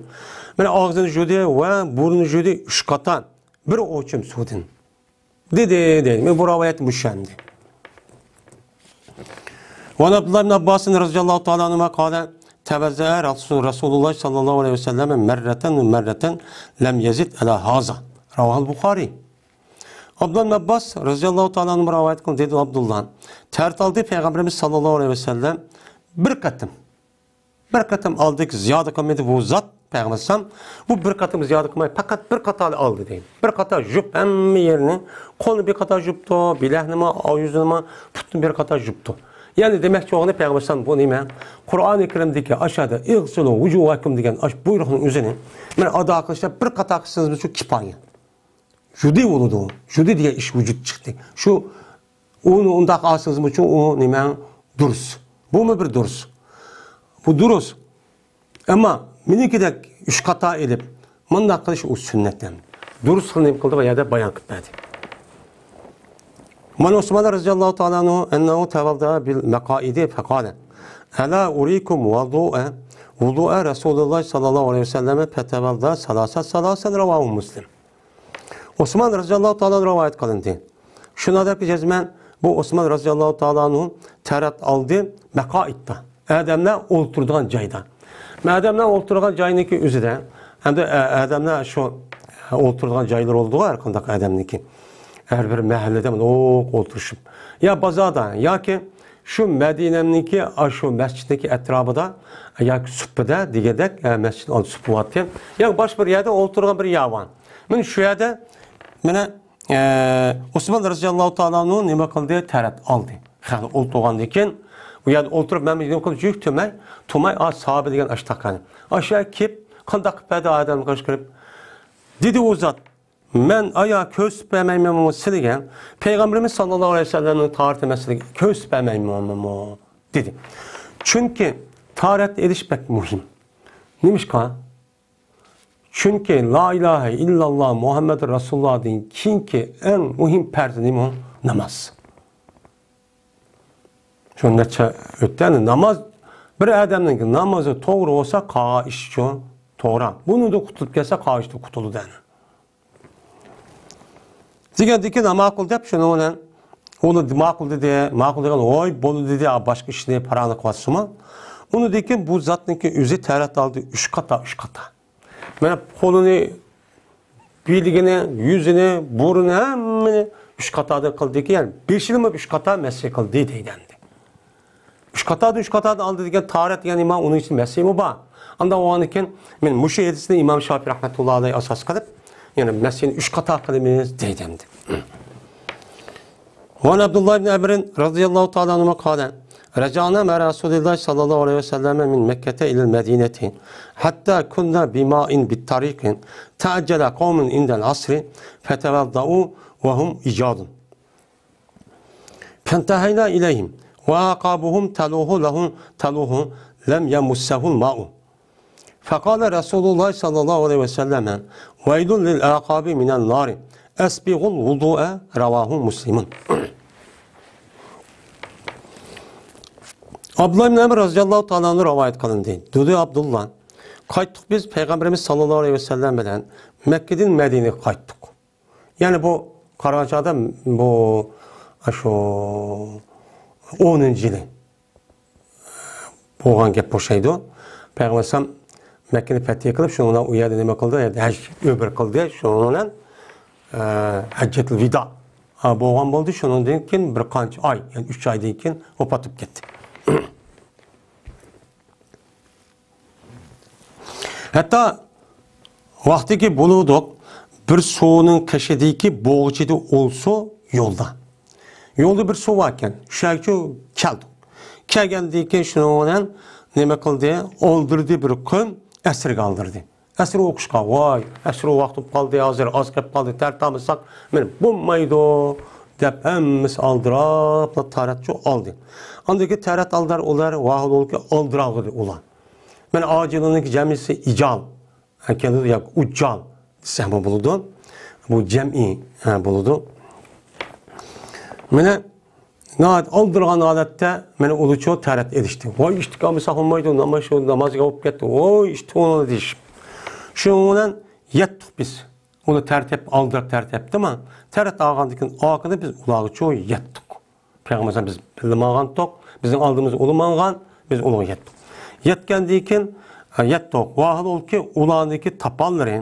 مانا، ئاغزىنى يۇدى ۋە بۇرنىنى يۇدى ئۈچ قاتا، بىر ئوچۇم سۇدىن دېدى، دەيدۇ. مانا بۇ رىۋايەت مۇشۇ ئەمدى. وعن عبد الله بن عباس رضي الله تعالى عنهما قال: توضأ رسول، رسول الله صلى الله عليه وسلم مرة ومرة لم يزد على هذا. رواه البخاري. ئابدۇللا ئىبن ئابباس رەزىياللاھۇ تائالا ئەنھۇ رىۋايەت قىلدى، دېدى ئابدۇللا، تەرەت ئالدى پەيغەمبىرىمىز ساللاللاھۇ ئەلەيھى ۋەسەللەم بىر قېتىم، بىر قېتىم ئالدى، زىيادە قىلمىدى بۇ زات پەيغەمبەر ئەلەيھىسسالام. بۇ بىر قېتىم زىيادە قىلماي، پەقەت بىر قاتار ئالدى دەيدۇ. بىر قاتار يۇپ ھەممە يېرىنى، قولنى بىر قاتار يۇپتۇ، بىلەكنىمۇ، ئاۋۇزىنىمۇ، پۇتىنى بىر قاتار يۇپتۇ. يەنى دېمەكچى بولغىنى پەيغەمبەر ئەلەيھىسسالام بۇ نېمە؟ قۇرئانى كەرىمدىكى ئاشۇ يەردە ئىغسىلۇ ۋۇجۇھەكۇم دېگەن ئاشۇ بۇيرۇقنىڭ ئۆزىنى مانا ئادا قىلىشتا بىر قاتار قىلسىڭىزمۇ شۇ كىپايە. جۇدى بولىدۇ. جۇدى دېگەن ئىش ۋۇجۇد چىقتى. شۇ ئۇنى ئۇنداق ئالسىڭىزمۇ ئۇ نېمە؟ دۇرۇس. بۇمۇ بىر دۇرۇس. بۇ دۇرۇس. ئەمما مېنىڭكىدەك ئۈچ قاتا ئېلىپ، مۇنداق قىلىش ئۇ سۈننەت ئەمدى. دۇرۇسلۇقىنى نېمە قىلدى؟ بۇ يەردە بايان قىلىپ بەردى. مانا ئوسمان رەزىياللاھۇ تائالا ئەنھۇ، أنه توضأ بالمقائد فقال: ألا أريكم وضوء، وضوء رسول الله صلى الله عليه وسلم؟ فتوضأ ثلاثا ثلاثا. رواه مسلم. ئوسمان رەزىياللاھۇ تائالا ئەنھۇ رىۋايەت قىلىندى. شۇنىڭ دەپ جەزمەن بۇ ئوسمان رەزىياللاھۇ تائالا ئەنھۇ تەرەت ئالدى مەقائىدتا، ئادەملەر ئولتۇرىدىغان جايدا. ئادەملەر ئولتۇرىدىغان جاينىڭكى ئۆزىدە، ئەمدى، ئە، ئادەملەر شۇ ئولتۇرىدىغان جايلىرى بولىدىغۇ ھەر قانداق ئادەمنىڭكى. ھەر بىر مەھەللىدە مۇنداق ئولتۇرۇشۇپ. يا بازاردا، ياكى شۇ مەدىنەنىڭكى، ئاشۇ مەسچىتنىڭكى ئەتراپىدا، ياكى سۇپىدا دېگەندەك، ئە، مەسچىت ئالدى سۇپا بارتى. ياكى باشقا بىر يەردە ئولتۇرغان بىر يەر بار. مانا شۇ يەردە، مانا، ئە، ئوسمان رەزىياللاھۇ تائالا ئەنھۇ نېمە قىلدى؟ تەرەت ئالدى. خەقنى ئولتۇرغاندىن كېيىن، ئۇ يەردە ئولتۇرۇپ، مەن نېمە قىلدىم؟ يۈك تۈرمەي، تۇرماي، ئا، ساھابە دېگەن ئاشتاق قانى. ئاشۇ يەرگە كېلىپ، قانداق قىلىپ بەردى ئادەمنى قىشقۇرۇپ؟ دېدى ئۇ زات، مەن ئايا كۆرسىتىپ بەرمەيمەنمۇ سىلىگە؟ پەيغەمبىرىمىز ساللاللاھۇ ئەلەيھى ۋەسەللەمنىڭ تارىتى مەسىلىگە كۆرسىتىپ بەرمەيمەنمۇ؟ دېدى. چۈنكى تارەت ئېلىش بەك مۇھىم. نېمىشقا؟ چۈنكى لا ئىلاھە ئىللاللا مۇھەممەدۇر رەسۇلۇللادىن كېيىنكى ئەڭ مۇھىم پەرز نېمە؟ ناماز. شۇ نەچچە ئۆتتى. يەنى ناماز، بىر ئادەمنىڭ نامازى توغرا بولسا، قالغان ئىشى شۇ توغرا. بۇنىڭدا قۇتۇلۇپ كەتسە، قالغان ئىشتا قۇتۇلىدۇ. دېگەندىكىن، ماقۇل دەپ، شۇنىڭ بىلەن ئۇ ماقۇل دېدى، ماقۇل دېگەن، ۋاي، بولدى دېدى، باشقا ئىشنى پاراڭلىق قىلىۋاتسىمۇ. ئۇنىڭدىن كېيىن بۇ زاتنىڭكى ئۆزى تەرەت ئالدى ئۈچ قاتا، ئۈچ قاتا. مانا قولىنى، بىلىگىنى، يۈزىنى، بۇرنىنى، ھەممىنى ئۈچ قاتادىن قىلدىكى، يەنى بېشىنىمۇ ئۈچ قاتا مەسىھ قىلدى دەيدۇ ئەمدى. ئۈچ قاتادىن، ئۈچ قاتادىن ئالدى دېگەن تارەت دېگەن نېمە؟ ئۇنىڭ ئىچىدە مەسىھمۇ بار. ئانداق بولغاندىكىن، مەن مۇشۇ ھەدىسنى ئىمام شافىي رەھمەتۇللا ئەلەيھى ئاساس قىلىپ، يەنى مەسىھنى ئۈچ قاتا قىلىمىز دەيدۇ ئەمدى. وعن عبد الله بن عمرو رضي الله تعالى عنهما قال: رجعنا مع رسول الله صلى الله عليه وسلم من مكة إلى المدينة حتى كنا بماء بالطريق، تعجل قوم عند العصر فتوضؤوا وهم عجال، فانتهينا إليهم وأعقابهم تلوح لهم تلوح لم يمسه الماء، فقال رسول الله صلى الله عليه وسلم: ويل للأعقاب من النار، أسبغوا الوضوء. رواه مسلم. ئابدۇللا ئىبن ئەمر رەزىياللاھۇ تائالا ئەنھۇ رىۋايەت قىلىندى. دېدى ئابدۇللا: قايتتۇق بىز، پەيغەمبىرىمىز ساللاللاھۇ ئەلەيھى ۋەسەللەم بىلەن مەككىدىن مەدىنىگە قايتتۇق. يەنى بۇ قارىغان چاغدا بۇ، شۇ ئونىنچى يىلى بولغان گەپ ئوخشايدۇ. پەيغەمبەر ئەلەيھىسسالام مەككىنى پەتھى قىلىپ، شۇنىڭ بىلەن ئۇ يەردە نېمە قىلدى؟ ھەج ئۆمرە قىلدى. شۇنىڭ بىلەن، ئە، ھەججەتۇل ۋىدا، ئە، بولغان بولدى. شۇنىڭدىن كېيىن بىر قانچە ئاي، يەنى ئۈچ ئايدىن كېيىن ۋاپات بولۇپ كەتتى. ھەتتا ۋاقتىكى بولۇدۇق، بىر سۇنىڭ قېشىدىكى بوغچىدا ئولسۇ يولدا. يولدا بىر سۇ باركەن، شۇ يەرگىچۇ كەلدۇق. كەلگەندىن كېيىن شۇنىڭ بىلەن نېمە قىلدى؟ ئالدىردى، بىر قوم ئەسىرگە ئالدىردى. ئەسىر ئوقۇشقا، ۋاي، ئەسىر ۋاقتى بولۇپ قالدى، ھازىر ئاز قېلىپ قالدى، تەرەت ئالمىساق، مانا بولمايدۇ، دەپ ھەممىسى ئالدىراپلا تەرەتچۇ ئالدى. ئاندىن كېيىن تەرەت ئالدار ئۇلار، ۋاھالولكى ئالدىراغىدى ئۇلار. مانا ئاجىلنىڭكى جەمئىسى ئىجال. ھە، كېلىدۇ ياكى ئۇججال دېسەممۇ بولىدۇ. بۇ جەمئىي، ھە، بولىدۇ. مانا ناھايىتى ئالدىرىغان ھالەتتە مانا ئۇلىچۇ تەرەت ئېلىشتى. ۋاي، ئىشتىك ئالمىساق بولمايدۇ، ناماز شۇ نامازغا بولۇپ كەتتى. ۋاي، ئىشتىك ئۇنى دېيىشىپ. شۇنىڭ بىلەن يەتتۇق بىز. ئۇنى تەرەت ئالدىراپ تەرەت ئەپتىما. تەرەت ئالغاندىن كېيىن ئارقىدىن بىز ئۇلارغىچۇ يەتتۇق. پەيغەمبەر بىز بىللە ماڭغانتۇق، بىزنىڭ ئالدىمىزدا ئۇلار ماڭغان، بىز ئۇلارغا يەتتۇق. يەتكەندىن كېيىن، ئە، يەتتۇق. ۋاھالولكى ئۇلارنىڭكى تاپانلىرى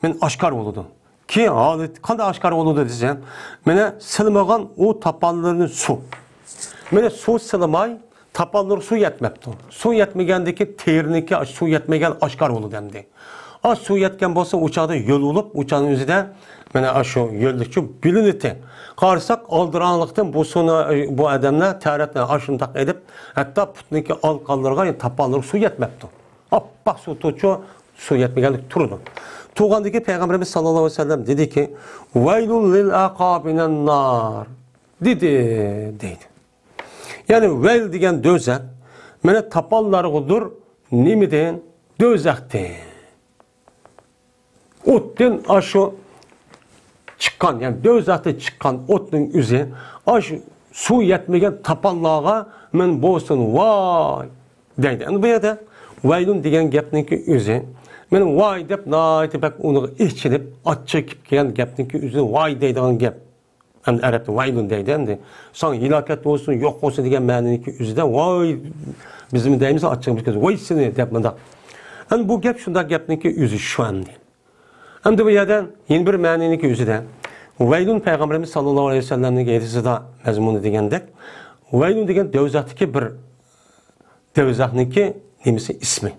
مانا ئاشكارا بولىدۇ. كېيىن ھالىتى قانداق ئاشكارا بولىدۇ دېسەم، مانا سىلىمىغان ئۇ تاپانلىرىنى سۇ. مانا سۇ سىلىماي، تاپانلىرى سۇ يەتمەپتۇ. سۇ يەتمىگەندىكى تېرىنىڭكى سۇ يەتمىگەن ئاشكارا بولىدۇ ئەمدى. ئاش سۇ يەتكەن بولسا، ئۇ چاغدا يول بولۇپ، ئۇ چاغنىڭ ئۆزىدە مانا ئاشۇ يوللۇقچۇ بىلىنىتى. قارىساق، ئالدىراڭلىقتىن بۇ سۇنى، بۇ ئادەملەر تەرەتنى ئاشۇنداق ئېلىپ، ھەتتا پۇتنىڭكى ئالقانلىرىغا، تاپانلىرىغا سۇ يەتمەپتۇ. ئاپئاق سۇ تۇرچۇ، سۇ يەتمىگەنلىك تۇرىدۇ. تۇرغاندىكى پەيغەمبىرىمىز ساللاللاھۇ ئەلەيھى ۋەسەللەم دېدىكى، ۋەيلۇن لىل ئەقابىنەن نار، دېدى، دەيدۇ. يەنى ۋەيل دېگەن دۆزەخ، مانا تاپانلارغىدۇر. نېمىدىن؟ دۆزەختىن. ئوتتىن ئاشۇ چىققان، يەنى دۆزەختىن چىققان ئوتنىڭ ئۆزى، ئاشۇ سۇ يەتمىگەن تاپانلارغا مەن بولسۇن، ۋاي! دەيدۇ. ئەمدى بۇ يەردە ۋەيلۇن دېگەن گەپنىڭكى ئۆزى، مەن ۋاي دەپ ناھايىتى بەك ئۇنىڭغا ئېچىنىپ، ئاچچىقى كېلىپ كەلگەن گەپنىڭكى ئۆزى ۋاي دەيدىغان گەپ. ئەمدى ئەرەبتە ۋەيلۇن دەيدۇ ئەمدى. ساڭا ھالاكەت بولسۇن، يوق بولسۇن دېگەن مەنىنىڭكى ئۆزىدە، ۋاي، بىزمۇ دەيمىز، ئاچچىقىمىز كەلسە، ۋاي سېنى دەپ مۇنداق. ئەمدى بۇ گەپ شۇنداق گەپنىڭكى ئۆزى شۇ ئەمدى. ئەمدى بۇ يەردە يەنە بىر مەنىنىڭكى ئۆزىدە، ۋەيلۇن پەيغەمبىرىمىز ساللاللاھۇ ئەلەيھى ۋەسەللەمنىڭ ھەدىسىدا مەزمۇنى دېگەندەك، ۋەيلۇن دېگەن دۆزەختىكى بىر، دۆزەخنىڭكى نېمىسى، ئىسمى.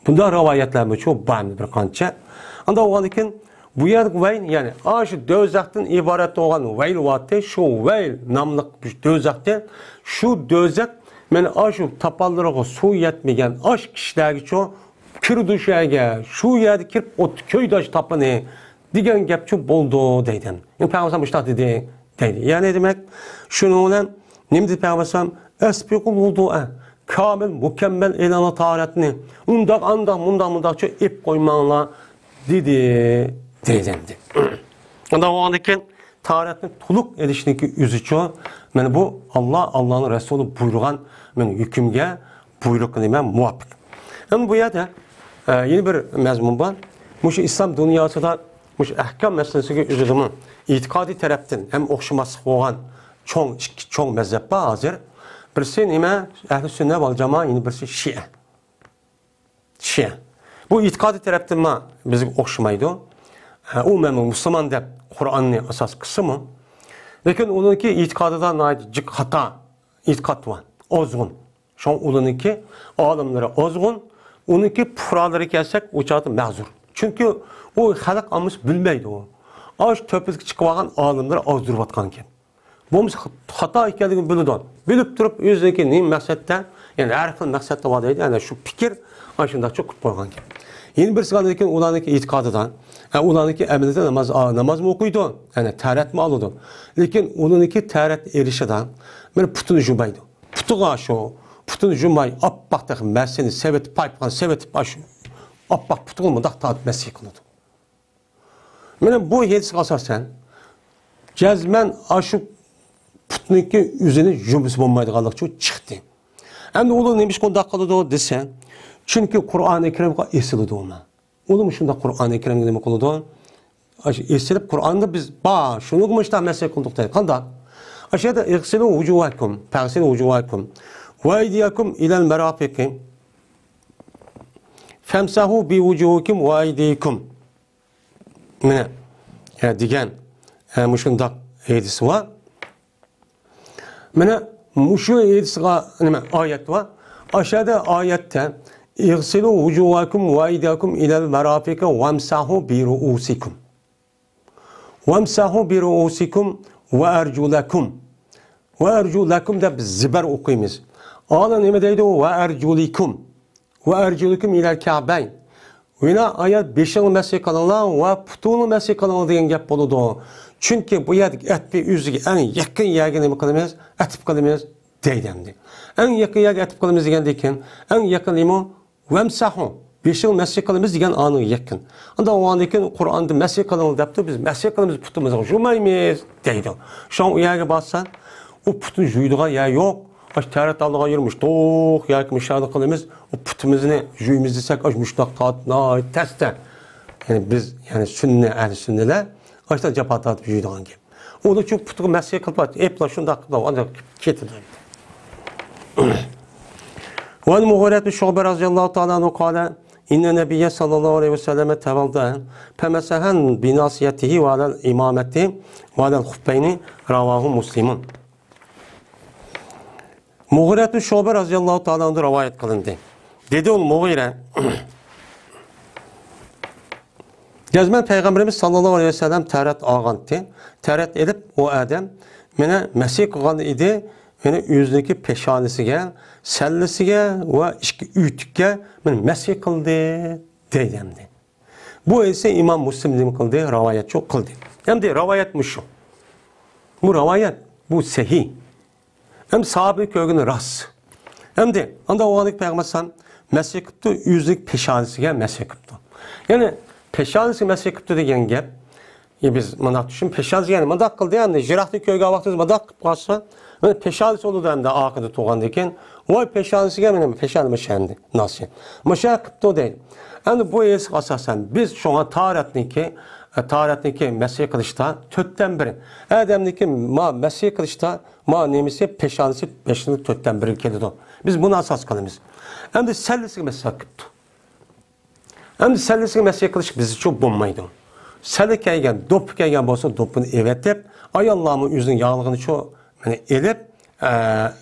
بۇنداق رىۋايەتلەرمۇچۇ بار بىر قانچە. ئانداق بولغاندىكىن بۇ يەردىكى ۋەيل، يەنى ئاشۇ دۆزەختىن ئىبارەت بولغان ۋەيل ۋاتى، شۇ ۋەيل ناملىق دۆزەختە، شۇ دۆزەخ، مەن ئاشۇ تاپانلىرىغا سۇ يەتمىگەن ئاش كىشىلەرگىچۇ كىرىدۇ شۇ يەرگە، شۇ يەردە كىرىپ ئوتتا كۆيدى ئاش تاپىنى دېگەن گەپچۇ بولىدۇ دەيدۇ. يەنى پەيغەمبەر مۇشۇنداق دېدى دەيدۇ. يەنى دېمەك، شۇنىڭ بىلەن نېمە دېدى پەيغەمبەر ئەلەيھىسسالام؟ ئەسبىغۇل ۋۇدۇئە، كامىل، مۇكەممەل ئېلىڭلار تاھارەتنى. ئۇنداق، ئانداق، مۇنداق، مۇنداقچە ئېلىپ قويماڭلار دېدى، دەيدۇ ئەمدى. ئۇنداق بولغاندىن كېيىن تاھارەتنى تولۇق ئېلىشنىڭكى ئۆزىچۇ، مانا بۇ ئاللا، ئاللانىڭ رەسۇلى بۇيرۇغان، مانا، ھۆكۈمگە، بۇيرۇققا نېمە مۇۋاپىق. ئەمدى بۇ يەردە، ئە، يەنە بىر مەزمۇن بار. مۇشۇ ئىسلام دۇنياسىدا مۇشۇ ئەھكام مەسىلىسىگە ئۆزىدىمۇ ئېتىقادىي تەرەپتىن ھەم ئوخشىماسلىق بولغان چوڭ، ئىككى چوڭ مەزھەپ بار ھازىر. بىرسى نېمە؟ ئەھلى سۈننە ۋەل جامائە، يەنە بىرسى شىئە. شىئە. بۇ ئېتىقادىي تەرەپتىنمۇ بىزگە ئوخشىمايدۇ. ھە، ئۇ مەن مۇسۇلمان دەپ قۇرئاننى ئاساس قىلسىمۇ، لېكىن ئۇنىڭكى ئېتىقادىدا ناھايىتى جىق خاتا ئېتىقاد بار، ئازغۇن. شۇڭا ئۇلارنىڭكى ئالىملىرى ئازغۇن، ئۇنىڭكى پۇقرالىرى كەلسەك، ئۇ چاغدا مەزۇر. چۈنكى ئۇ خەلق ئاممىسى بىلمەيدۇ. ئاشۇ تۆپىسىگە چىقىۋالغان ئالىملىرى ئازدۇرۇۋاتقان ئىكەن. بولمىسا خاتا ئىكەنلىكىنى بىلىدۇ. بىلىپ تۇرۇپ ئۆزىنىڭكى نېمە مەقسەتتە، يەنى ھەر خىل مەقسەتتە بار دەيدۇ، ئەنە شۇ پىكىر ئاشۇنداقچە قىلىپ قويغان گەپ. يەنە بىرسى ئاندىن كېيىن ئۇلارنىڭكى ئېتىقادىدا، ئە، ئۇلارنىڭكى ئەمەلىيەتتە ناماز، نامازمۇ ئوقۇيدۇ، يەنى تەھارەتمۇ ئالىدۇ. لېكىن ئۇلارنىڭكى تەھارەت ئېلىشىدا بىر پۇتىنى يۇمايدۇ. پۇتىغا شۇ، پۇتىنى يۇماي، ئاپئاق تېخى مەسىنى سېۋىتىپ، پايپىقىنى سېۋىتىپ، ئاشۇ ئاپئاق پۇتىغا مۇنداق تارتىپ مەسىھ قىلىدۇ. مانا بۇ ھەدىسكە ئاساسەن، جەزمەن ئاشۇ پۇتنىڭكى ئۆزىنى يۇمسا بولمايدىغانلىقى چىقتى. ئەمدى ئۇلار نېمىشقا ئۇنداق قىلىدۇ دېسە، چۈنكى قۇرئانى كەرىمگە ئېسىلىدۇ ئۇلار. ئۇلار مۇشۇنداق قۇرئانى كەرىمگە نېمە قىلىدۇ؟ ئاشۇ ئېسىلىپ قۇرئاندا بىز بار، شۇنىڭغا مۇشۇنداق مەسىھ قىلدۇق دەيدۇ. قانداق؟ ئاشۇ يەردە اغسلوا وجوهكم، فاغسلوا وجوهكم وأيديكم إلى المرافق فامسحوا بوجوهكم وأيديكم. مانا، ئە، دېگەن، ئە، مۇشۇنداق ھەدىس بار. مانا مۇشۇ ھەدىسقا نېمە ئايەت بار. ئاشۇ يەردە ئايەتتە، اغسلوا وجوهكم وأيديكم إلى المرافق وامسحوا برؤوسكم. وامسحوا برؤوسكم وأرجلكم. وأرجلكم دەپ بىز زىبەر ئوقۇيمىز. ئانا نېمە دەيدۇ؟ وأرجلكم. وأرجلكم إلى الكعبين. مانا ئايەت بېشىڭلار مەسىھ قىلىڭلار ۋە پۇتۇڭلار مەسىھ قىلىڭلار دېگەن گەپ بولىدۇ. چۈنكى بۇ يەردىكى ئەتپى ئۆزىگە ئەڭ يېقىن يەرگە نېمە قىلىمىز؟ ئەتىپ قىلىمىز دەيدۇ ئەمدى. ئەڭ يېقىن يەرگە ئەتىپ قىلىمىز دېگەندىن كېيىن، ئەڭ يېقىن نېمە؟ وامسحوا. بېشىڭلار مەسىھ قىلىمىز دېگەن ئانىڭغا يېقىن. ئانداق بولغاندىن كېيىن قۇرئاندا مەسىھ قىلىڭلار دەپتۇ، بىز مەسىھ قىلىمىز، پۇتىمىزغا يۇمايمىز دەيدۇ. شۇڭا ئۇ يەرگە بارسا، ئۇ پۇتىنى يۇيىدىغان يەر يوق. ئاشۇ تەھارەت ئالىدىغان يېرى مۇشتۇق ياكى مۇشۇنداق قىلىمىز، ئۇ پۇتىمىزنى يۇيىمىز دېسەك، ئاشۇ مۇشۇنداق تارتىپ ناھايىتى تەستە. يەنى بىز، يەنى سۈننە، ئەھلى سۈننىلەر ئاشۇنداق جاپا تارتىپ يۇيىدىغان گەپ. ئۇنىڭ ئۈچۈن پۇتىغا مەسىھ قىلىپ، ئېپلا شۇنداق قىلىپ، ئانداق كېتىدۇ. وعن المغيرة بن شعبة رضي الله تعالى عنه قال: إن النبي صلى الله عليه وسلم توضأ فمسح بناصيته وعلى العمامة وعلى الخفين. رواه مسلم. مۇغىرەتۇ شۇبە رەزىياللاھۇ تائالا ئەنھۇ رىۋايەت قىلىندى. دېدى ئۇ مۇغىرە، جەزمەن پەيغەمبىرىمىز ساللاللاھۇ ئەلەيھى ۋەسەللەم تەھارەت ئالغانتى. تەھارەت ئېلىپ، ئۇ ئادەم مېنى مەسىھ قىلغان ئىدى، مېنى ئۆزىنىڭكى پېشانىسىگە، سەللىسىگە ۋە ئىككى ئۆتۈككە مېنى مەسىھ قىلدى، دەيدۇ ئەمدى. بۇ ھەدىسنى ئىمام مۇسلىم نېمە قىلدى؟ رىۋايەتچۇ قىلدى. ئەمدى رىۋايەت مۇشۇ. بۇ رىۋايەت، بۇ سەھىھ. ئەمدى ساھابىنى كۆرگىنى راست. ئەمدى ئاندا ئوغانلىق پەيغەمبەر ئەلەيھىسسالام مەسىھ قىپتۇ، ئۆزىنىڭ پېشانىسىگە مەسىھ قىپتۇ. يەنى پېشانىسىگە مەسىھ قىپتۇ دېگەن گەپ. يا بىز مۇنداق چۈشۈن، پېشانىسىگە يەنى مۇنداق قىلدى، يەنى يىراقتىن كۆرگەن ۋاقتىمىز مۇنداق قىلىپ قالسا، مانا پېشانىسى بولىدۇ ئەمدى ئارقىدا تۇرغاندىن كېيىن. ۋاي پېشانىسىگە مانا پېشانە مۇشەندى، ناسى. مۇشە قىپتۇ دەيدۇ. ئەمدى بۇ ھەدىسكە ئاساسەن بىز شۇڭا تاھارەتنىڭكى، تاھارەتنىڭكى مەسىھ قىلىشتا تۆتتىن بىرى. ئادەمنىڭكى ما مەسىھ قىلىشتا ما نېمىسى، پېشانىسى، پېشانىسى تۆتتىن بىرى كېلىدۇ. بىز بۇنى ئاساس قىلىمىز. ئەمدى سەللىسىگە مەسىھ قىپتۇ. ئەمدى سەللىسىگە مەسىھ قىلىش بىزچە بولمايدۇ. سەللە كىيگەن، دوپپا كىيگەن بولسا، دوپپىنى ئېۋەتىپ، ئاياللارمۇ ئۆزىنىڭ ياغلىقىنى شۇ، مانا، ئېلىپ، ئە،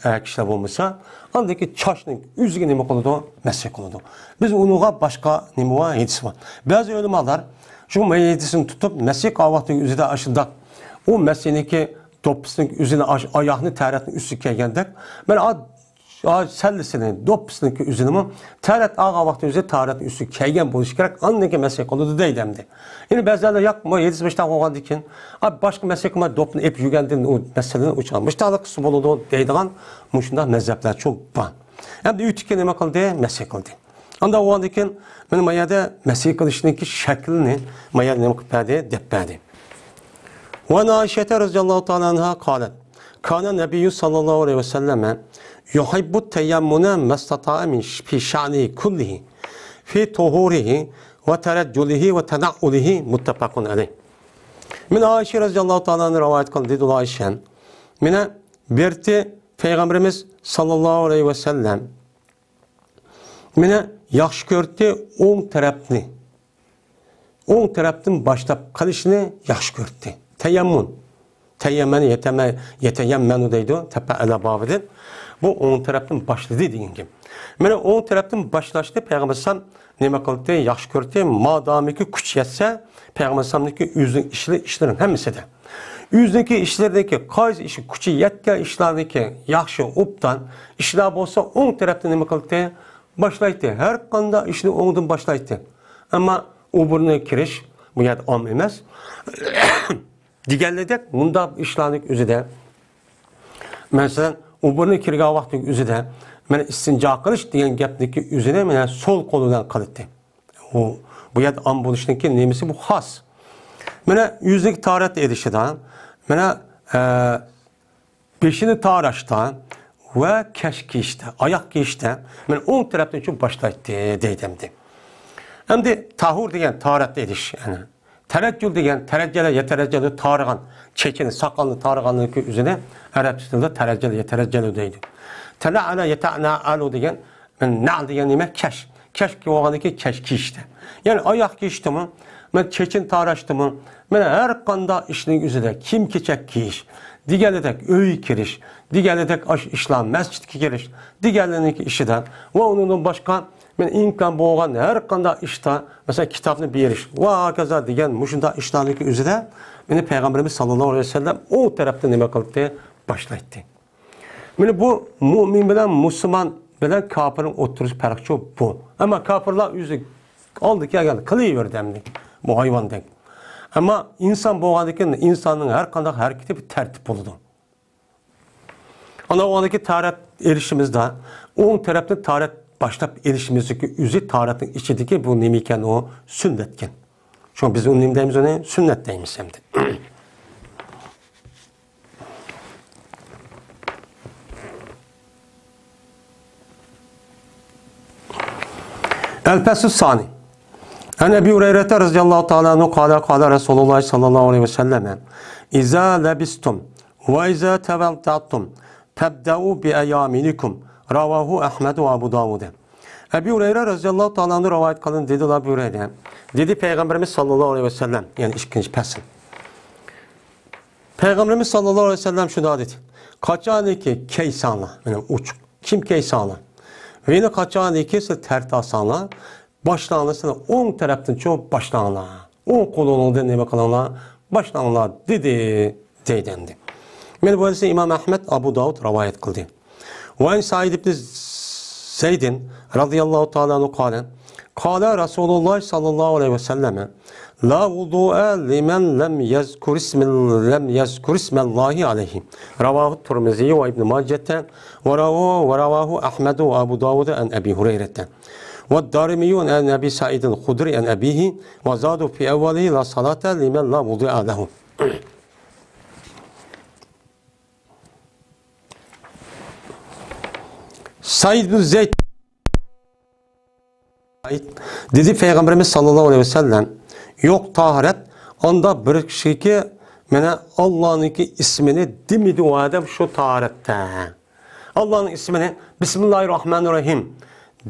ئەر كىشىلەر بولمىسا، ئاندىن كېيىن چاچنىڭ ئۆزىگە نېمە قىلىدۇ؟ مەسىھ قىلىدۇ. بىز ئۇنىڭغا باشقا نېمە بار؟ ھەدىس بار. بەزى ئۆلىمالار شۇ ھەدىسنى تۇتۇپ، مەسىھ قىلغان ۋاقتىنىڭ ئۆزىدە ئاشۇنداق، ئۇ مەسىھنىڭكى دوپپىسىنىڭ ئۆزىنى ئاش-، ئاياغنى تەھارەتنىڭ ئۈستىگە كىيگەندەك، مانا، ئا-، ئا-، سەللىسىنى، دوپپىسىنىڭكى ئۆزىنىمۇ تەھارەت ئالغان ۋاقتى ئۆزى تەھارەتنىڭ ئۈستىگە كىيگەن بولۇشى كېرەك، ئاندىن كېيىن مەسىھ قىلىدۇ دەيدۇ ئەمدى. يەنە بەزىلەر ياق، بۇ ھەدىس مۇشۇنداق بولغاندىن كېيىن، ئا، باشقا مەسىھ قىلماي دوپپىنى ئېلىپ يۈرگەندىن ئۇ مەسىلىنى ئۇچۇر-، مۇشۇنداقلا قىلسا بولىدۇ دەيدىغان مۇشۇنداق مەزھەپلەرچۇ بار. ئەمدى ئۆتۈككە نېمە قىلدى؟ مەسىھ قىلدى. ئاندىن ئۇنىڭدىن كېيىن مانا ما يەردە مەسىھ قىلىشنىڭكى شەكلىنى ما يەردە نېمە قىلىپ بەردى، دەپ بەردى. وعن عائشة رضي الله تعالى عنها قالت: كان النبي صلى الله عليه وسلم يحب التيمن ما استطاع من ش-، في شأنه كله، في طهوره وترجله وتنعله، متفق عليه. مانا ئائىشە رەزىياللاھۇ تائالا ئەنھا رىۋايەت قىلدى، دېدى ئائىشە. مانا بىرتى پەيغەمبىرىمىز ساللاللاھۇ ئەلەيھى ۋەسەللەم مانا ياخشى كۆرەتتى ئوڭ تەرەپنى. ئوڭ تەرەپتىن باشلاپ قىلىشنى ياخشى كۆرەتتى. تەيەممۇن. تەيەممەن يەتەمە-، يەتەيەممەنۇ دەيدۇ، تەپەئەلە بابىدىن. بۇ ئوڭ تەرەپتىن باشلىدى دېگەن گەپ. مانا ئوڭ تەرەپتىن باشلاشنى پەيغەمبەر ئەلەيھىسسالام نېمە قىلدى؟ ياخشى كۆرەتتى. مادامىكى كۈچ يەتسە، پەيغەمبەر ئەلەيھىسسالامنىڭكى ئۆزىنىڭ ئىشلىرى، ئىشلىرىنىڭ ھەممىسىدە. ئۆزىنىڭكى ئىشلىرىدىكى قايسى ئىشى كۈچى يەتكەن ئىشلارنىڭكى ياخشى، ئوبدان ئىشلار بولسا، ئوڭ تەرەپتىن نېمە قىلدى؟ باشلايتتى. ھەر قانداق ئىشنى ئوڭدىن باشلايتتى. ئەمما ئوبورنى كىرىش بۇ يەردە ئام ئەمەس. دېگەنلىدەك مۇنداق ئىشلارنىڭ ئۆزىدە، مەسىلەن، ئوبورنى كىرگەن ۋاقتىنىڭ ئۆزىدە، مانا ئىستىنجا قىلىش دېگەن گەپنىڭكى ئۆزىنى مانا سول قولى بىلەن قىلاتتى. ئۇ، بۇ يەردە ئام بولۇشنىڭكى نېمىسى بۇ خاس. مانا ئۆزىنىڭكى تاھارەت ئېلىشىدا، مانا، ئە، بېشىنى تاراشتا ۋە كەش كىيىشتە، ئاياغ كىيىشتە، مانا ئوڭ تەرەپتىن شۇ باشلايتتى دەيدۇ ئەمدى. ئەمدى تاھۇر دېگەن تاھارەت ئېلىش، يەنى تەرەججۇل دېگەن، تەرەججەلە يەتەرەججەلۇ تارىغان، چېچىنى، ساقالنى تارىغانلىقى ئۆزىنى ئەرەبچە تىلدا تەرەججەلە يەتەرەججەلۇ دەيدۇ. تەنەئەلە يەتەنەئەلۇ دېگەن، نەل دېگەن نېمە؟ كەش. كەش بولغاندىن كېيىن كەش كىيىشتە. يەنى ئاياغ كىيىشتىمۇ، مانا چېچىنى تاراشتىمۇ، مانا ھەر قانداق ئىشنىڭ ئۆزىدە كىيىم-كېچەك كىيىش، دېگەنلىدەك ئۆيگە كىرىش، دېگەنلىدەك ئاش ئىشلار مەسچىتكە كىرىش، دېگەنلىرىنىڭكى ئىشىدا ۋە ئۇنىڭدىن باشقا مانا ئىمكان بولغان ھەر قانداق ئىشتا، مەسىلەن، كىتابنى بېرىش ۋە ھاكازا دېگەن مۇشۇنداق ئىشلارنىڭكى ئۆزىدە مانا پەيغەمبىرىمىز ساللاللاھۇ ئەلەيھى ۋەسەللەم ئوڭ تەرەپتىن نېمە قىلاتتى؟ باشلايتتى. مانا بۇ مۇئمىن بىلەن مۇسۇلمان بىلەن كاپىرنىڭ ئوتتۇرىسى پەرقچۇ بۇ. ئەمما كاپىرلار ئۆزى ئالدى كەلگەن قىلىۋېرىدۇ ئەمدى بۇ ھايۋاندەك. ئەمما ئىنسان بولغاندىكىن ئىنساننىڭ ھەر قانداق ھەرىكىتى بىر تەرتىپ بولىدۇ. ئانا ئۇنىڭدىكى تاھارەت ئېلىشىمىزدا ئوڭ تەرەپتىن تاھارەت باشلاپ ئېلىشىمىزدىكى ئۆزى تاھارەتنىڭ ئىچىدىكى بۇ نېمە ئىكەن، ئۇ سۈننەتكەن. شۇڭا بىز ئۇنى نېمە دەيمىز، ئۇنى سۈننەت دەيمىز ئەمدى. الفصل الثاني. عن أبي هريرة رضي الله تعالى عنه قال قال رسول الله صلى الله عليه وسلم: إذا لبستم وإذا توضأتم فابدأوا بأيامنكم. رواه أحمد وأبو داود. ئەبۇ ھۇرەيرە رەزىياللاھۇ تائالا ئەنھۇ رىۋايەت قىلدى، دېدى ئەبۇ ھۇرەيرە. دېدى پەيغەمبىرىمىز ساللاللاھۇ ئەلەيھى ۋەسەللەم، يەنى ئىككىنچى پەسىل. پەيغەمبىرىمىز ساللاللاھۇ ئەلەيھى ۋەسەللەم شۇنداق دېدى. قاچانكى كىيسەڭلار، مانا ئوچۇق كىيىم كىيسەڭلار، ۋە يەنە قاچانكى سىلەر تەرەت ئالساڭلار، باشلاڭلار سىلەر ئوڭ تەرەپتىن شۇ باشلاڭلار. ئوڭ قولۇڭلاردىن نېمە قىلىڭلار؟ باشلاڭلار، دېدى، دەيدۇ ئەمدى. مانا بۇ ھەدىسنى ئىمام ئەھمەد، ئابۇ داۋۇد رىۋايەت قىلدى. وعن سعيد بن زيد رضي الله تعالى عنه قال: قال رسول الله صلى الله عليه وسلم: لا وضوء لمن لم يذكر اسم، لم يذكر اسم الله عليه. رواه الترمذي وابن ماجة ورواه، ورواه أحمد وأبو داود عن أبي هريرة والدارمي عن أبي سعيد الخدري عن أبيه وزاد في أوله: لا صلاة لمن لا وضوء له. سەئىد بىن زەيد دېدى، پەيغەمبىرىمىز ساللاللاھۇ ئەلەيھى ۋەسەللەم: يوق تاھارەت ئاندا بىر كىشىكى، مانا، ئاللانىڭكى ئىسمىنى دېمىدى ئۇ ئادەم شۇ تاھارەتتە. ئاللانىڭ ئىسمىنى، بىسمىللاھىر راھمانىر راھىم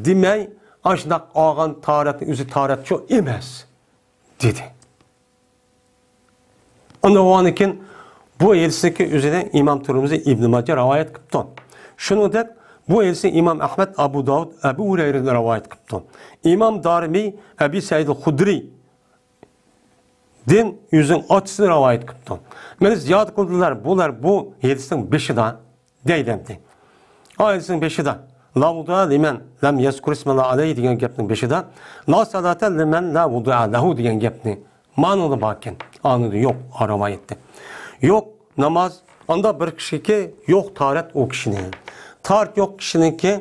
دېمەي، ئاشۇنداق ئالغان تاھارەتنىڭ ئۆزى تاھارەتچۇ ئەمەس، دېدى. ئاندىن كېيىن بۇ ھەدىسنىڭكى ئۆزىنى ئىمام تۇرمۇزى، ئىبن ماجە رىۋايەت قىپتۇ. شۇنىڭدەك بۇ ھەدىسنى ئىمام ئەھمەد، ئابۇ داۋۇد، ئەبۇ ھۇرەيرىدىن رىۋايەت قىپتۇ. ئىمام دارىمى ئەبى سەئىد خۇدرىدىن ئۆزىنىڭ ئاتىسىدىن رىۋايەت قىپتۇ. مانا زىيادە قىلدىلار بۇلار بۇ ھەدىسنىڭ بېشىدا. دەيدۇ ئەمدى. ئايىتىنىڭ بېشىدا، لا ۋۇدۇئا لىمەن لەم يەزكۇر ئىسمەللاھى ئەلەيھى دېگەن گەپنىڭ بېشىدا، لا سالاتا لىمەن لا ۋۇدۇئا لەھۇ دېگەن گەپنى مانىدا باركەن، ئانىدا يوق، ئا رىۋايەتتە. يوق ناماز، ئاندا بىر كىشىكى يوق تارەت ئۇ كىشىنى. تارەت يوق كىشىنىڭكى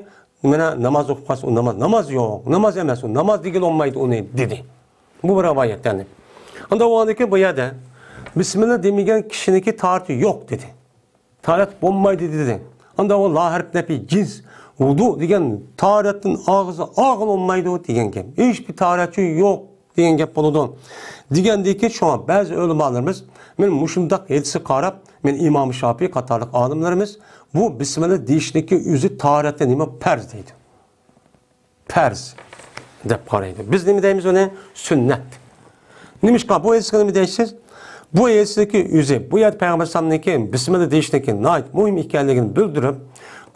مانا ناماز ئوقۇپ قالسا، ئۇ ناماز، ناماز يوق، ناماز ئەمەس، ئۇ ناماز دېگىلى بولمايدۇ ئۇنى، دېدى. بۇ بىر رىۋايەت، يەنى. ئاندا ئۇنىڭدىن كېيىن بۇ يەردە بىسمىللا دېمىگەن كىشىنىڭكى تارىتى يوق، دېدى. تارەت بولمايدۇ، دېدى. ئاندا ئۇ لا ھەرپ نەپى جىنس، ۋۇدۇ دېگەن تارەتتىن ئاغزى ئاغىل بولمايدۇ دېگەن گەپ. ھېچبىر تارەتچۇ يوق دېگەن گەپ بولىدۇ. دېگەندىن كېيىن شۇڭا بەزى ئۆلىمالىرىمىز، مەن مۇشۇنداق ھەدىسكە قاراپ، مەن ئىمام شاپىي قاتارلىق ئالىملىرىمىز بۇ بىسمىللا دېيىشنىكى ئۆزى تارەتتە نېمە پەرز دەيدۇ. پەرز دەپ قارايدۇ. بىز نېمە دەيمىز ئۇنى؟ سۈننەت. نېمىشقا بۇ ھەدىسكە نېمە دەيسىز؟ بۇ ھەدىسنىڭكى ئۆزى، بۇ يەردە پەيغەمبەر ئەلەيھىسسالامنىڭكى بىسمىللا دېيىشنىڭكى ناھايىتى مۇھىم ئىكەنلىكىنى بىلدۈرۈپ،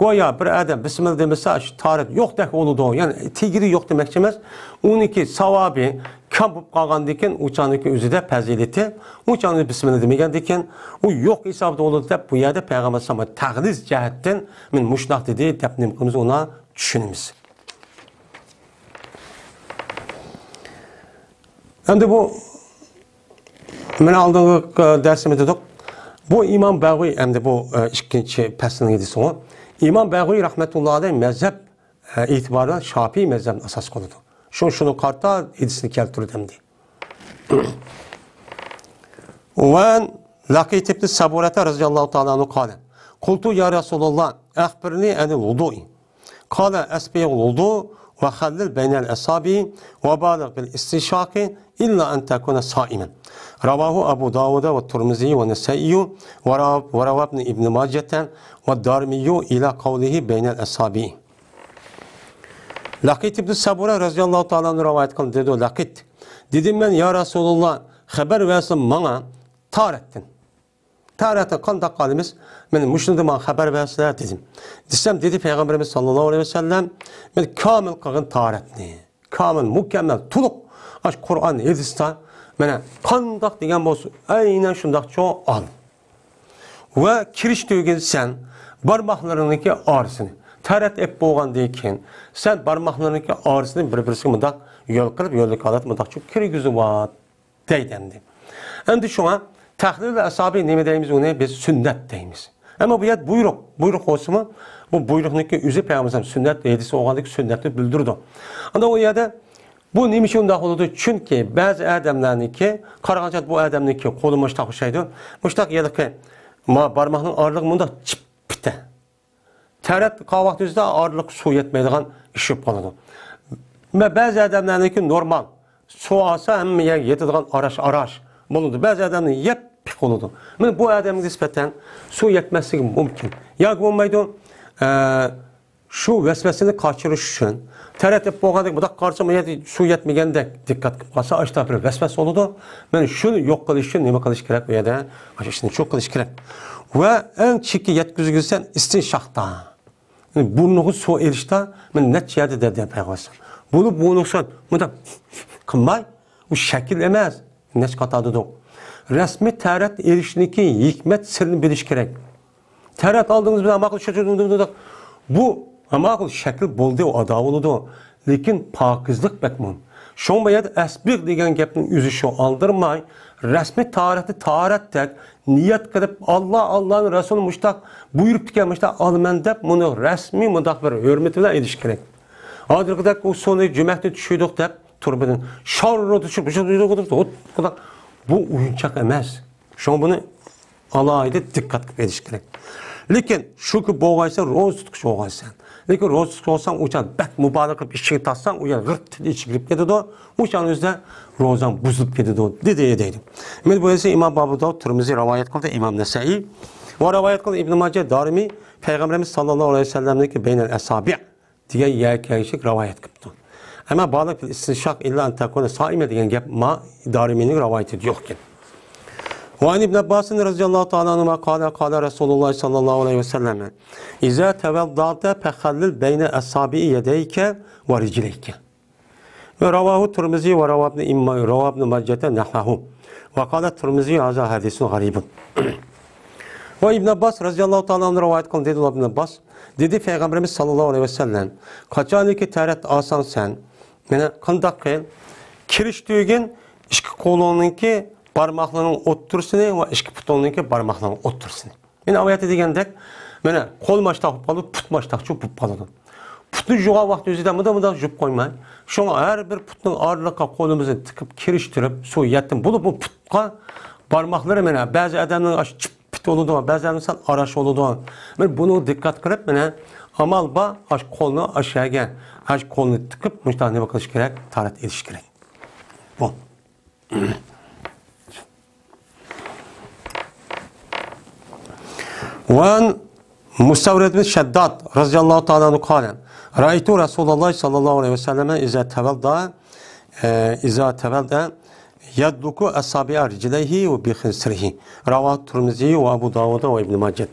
گويا بىر ئادەم بىسمىللا دېمىسە، شۇ تارەت يوقتەك بولىدۇ، يەنى تېگىرى يوق دېمەكچى ئەمەس. ئۇنىڭكى ساۋابى كەم بولۇپ قالغاندىن كېيىن، ئۇ چاغنىڭكى ئۆزىدە پەزىلىتى، ئۇ چاغنى بىسمىللا دېمىگەندىن كېيىن، ئۇ يوق ھېسابىدا بولىدۇ دەپ، بۇ يەردە پەيغەمبەر ئەلەيھىسسالام تەغلىز جەھەتتىن، مەن مۇشۇنداق دېدى دەپ نېمە قىلىمىز، ئۇنى چۈشىنىمىز. ئەمدى بۇ مانا ئالدىنقى دەرسىمىزدە دېدۇق. بۇ ئىمام بەغۋى ئەمدى بۇ، ئە، ئىككىنچى پەسلىنىڭ ھەدىسى ئۇ. ئىمام بەغۋى رەھمەتۇللا ئەلەيھ مەزھەپ، ئە، ئېتىبارى بىلەن شاپىي مەزھەپنى ئاساس قىلىدۇ. شۇ، شۇنى قارىتا ھەدىسنى كەلتۈردى ئەمدى. وعن لقيط بن سبرة رضي الله تعالى عنه قال: قلت يا رسول الله أخبرني عن الوضوء. قال: أسبغ الوضوء وخلل بين الأصابع وبالغ في الاستنشاق إلا أن تكون صائما. رواه أبو داود والترمذي والنسائي ورا-، وروى ابن ماجة والدارمي إلى قوله بين الأصابع. لقيط بن سبرة رضي الله تعالى عنه رىۋايەت قىلدى، دېدى لقيط. دېدىم مەن، يا رەسۇلاللا، خەۋەر بەرسىلە ماڭا تارەتتىن. تارەتتىن قانداق قىلىمىز؟ مەن مۇشۇنى ماڭا خەۋەر بەرسىلە دېدىم. دېسەم، دېدى پەيغەمبىرىمىز ساللاللاھۇ ئەلەيھى ۋەسەللەم، مەن كامىل قىلغىن تارەتنى. كامىل، مۇكەممەل، تولۇق. ئاشۇ قۇرئان، ھەدىستە مانا قانداق دېگەن بولسا، ئەينەن شۇنداقچە ئال. ۋە كىرىش تۈگۈن سەن بارماقلىرىڭنىڭكى ئارىسىنى، تارەت ئېلىپ بولغاندىن كېيىن، سەن بارماقلىرىڭنىڭكى ئارىسىنى بىر-بىرسىگە مۇنداق يول قىلىپ، يوللۇق ھالەتتە مۇنداقچە كىرگۈزۈۋات دەيدۇ ئەمدى. ئەمدى شۇڭا تەخلىل ئەسابى نېمە دەيمىز ئۇنى؟ بىز سۈننەت دەيمىز. ئەمما بۇ يەردە بۇيرۇق، بۇيرۇق بولسىمۇ، بۇ بۇيرۇقنىڭكى ئۆزى پەيغەمبەر سۈننەت ھەدىسى بولغاندىكى سۈننەتنى بىلدۈرىدۇ. ئاندا ئۇ يەردە بۇ نېمە ئۈچۈن ئۇنداق بولىدۇ؟ چۈنكى بەزى ئادەملەرنىڭكى، قارىغانچە بۇ ئادەمنىڭكى قولى مۇشتاق ئوخشايدۇ. مۇشتاق ھېلىقى ما-، بارماقنىڭ ئارىلىقى مۇنداق چىپپىتە. تەرەت قاۋاق تۈزدە ئارىلىققا سۇ يەتمەيدىغان ئىش بولۇپ قالىدۇ. مە-، بەزى ئادەملەرنىڭكى نورمال. سۇ ئالسا ھەممە يەرگە يېتىدىغان ئاراش-ئاراش بولىدۇ. بەزى ئادەمنىڭ يەپپىق بولىدۇ. مانا بۇ ئادەمگە نىسبەتەن سۇ يەتمەسلىكى مۇمكىن. ياكى بولمايدۇ، ئە، شۇ ۋەسۋەسىنى قاچۇرۇش ئۈچۈن، تەرەت ئېلىپ بولغاندەك، بۇنداق قارىسا، بۇ يەردە سۇ يەتمىگەندەك دىققەت قىلىپ قالسا، ئاشۇنداق بىر ۋەسۋەسە بولىدۇ. مانا شۇنى يوق قىلىش ئۈچۈن نېمە قىلىش كېرەك؟ ئۇ يەردە ئاشۇ ئىشنى شۇ قىلىش كېرەك. ۋە ئەڭ چېكى يەتكۈزگۈسەن ئىستىنشاقتا. بۇرنىغا سۇ ئېلىشتا مانا نەچچە يەردە دەردى پەيدا بولسا. بولۇپ بۇنى سەن مۇنداق قىلماي، ئۇ شەكىل ئەمەس، نەچچە قاتار دېدۇق. رەسمىي تەرەت ئېلىشنىڭكى ھېكمەت سىرىنى بىلىش كېرەك. تەرەت ئالدىڭىز بىلەن ماقۇل شۇ، بۇ ماقۇل شەكىل بولدى، ئۇ ئادا بولىدۇ. لېكىن پاكىزلىق بەك مۇھىم. شۇڭا بۇ يەردە ئەسبىغ دېگەن گەپنىڭ ئۆزى شۇ، ئالدىرماي، رەسمىي تارەتنى تارەتتەك نىيەت قىلىپ، ئاللا، ئاللانىڭ رەسۇلى مۇشتاق بۇيرۇپتىكەن، مۇشتاق ئالىمەن دەپ، مۇنى رەسمىي مۇنداق بىر ھۆرمىتى بىلەن ئېلىش كېرەك. ھازىرقىدەك ئۇ سۇنى جۈمەكتىن چۈشۈردۇق دەپ، تۇرۇبىدىن شاررا چۈشۈرۈپ، بۇ ئويۇنچاق ئەمەس. شۇڭا بۇنى ئالاھىدە دىققەت قىلىپ ئېلىش كېرەك. لېكىن شۇكى بولغايسەن، روزا تۇتقۇچى بولغايسەن. لېكىن روزا تۇتقۇچى بولساڭ، ئۇ چاغ بەك مۇبالىغە قىلىپ ئىچىگە تارتساڭ، ئۇ يەر غىرت ئىچىگە كىرىپ كېتىدۇ. ئۇ چاغنىڭ ئۆزىدە روزاڭ بۇزۇلۇپ كېتىدۇ، دېدى، دەيدۇ. مانا بۇ ھەدىسنى ئىمام ئابۇ داۋۇد، تىرمىزى رىۋايەت قىلدى، ئىمام نەسەئىي ۋە رىۋايەت قىلدى ئىبن ماجە، دارىمى، پەيغەمبىرىمىز ساللاللاھۇ ئەلەيھى ۋەسەللەمنىڭكى بەينەل ئەسابىئ دېگەن يەرگە كەلگۈچىلىك رىۋايەت قىپتۇ. ئەمما بالىغ فىل ئىستىنشاق ئىللا ئەن تەكۇنە سائىمە دېگەن گەپ ما دارىمىنىڭ رىۋايىتىدە يوق ئىكەن. وعن ابن عباس رضي الله تعالى عنهما قال قال رسول الله صلى الله عليه وسلم إذا توضأت فخلل بين أصابع يديك ورجليك. رواه الترمذي وروى ابن إما-، روى ابن ماجة نحوه. وقال الترمذي هذا حديث غريب. ۋە ئىبن ئابباس رەزىياللاھۇ تائالا ئەنھۇ رىۋايەت قىلدى، دېدى ئابدۇللا ئابباس. دېدى پەيغەمبىرىمىز ساللاللاھۇ ئەلەيھى ۋەسەللەم، قاچانكى تەرەت ئالساڭ سەن، مانا قانداق قىل؟ كىرىش تۈگۈن ئىككى قولۇڭنىڭكى بارماقلىرىنىڭ ئوتتۇرىسىنى ۋە ئىككى پۇتۇڭنىڭكى بارماقلىرىنىڭ ئوتتۇرىسىنى. مانا ئايەتتە دېگەندەك، مانا قول ماشتاق بولۇپ قالىدۇ، پۇت ماشتاقچۇ بولۇپ قالىدۇ. پۇتنى يۇغان ۋاقتى ئۆزىدە مۇنداق، مۇنداق يۇيۇپ قويماي. شۇڭا ھەر بىر پۇتنىڭ ئارىلىقىغا قولىمىزنى تىقىپ كىرىشتۈرۈپ، سۇ يەتتىن بولۇپ، بۇ پۇتقا بارماقلىرى مانا بەزى ئادەمنىڭ ئاشۇ چىپ پىت بولىدۇ، بەزى ئادەم سەل ئاراش بولىدۇ. مانا بۇنىڭغا دىققەت قىلىپ، مانا ئامال بار، ئاشۇ قولنى ئاشۇ يەرگە، ئاشۇ قولنى تىقىپ، مۇشۇنداق نېمە قىلىش كېرەك؟ تارەت ئېلىش كېرەك. بۇ. وعن مستورد بن شداد رضي الله تعالى عنه قال: رأيت رسول الله صلى الله عليه وسلم إذا توضأ، إذا توضأ يدلك أصابع رجليه بخنصره. رواه الترمذي وأبو داود وابن ماجه.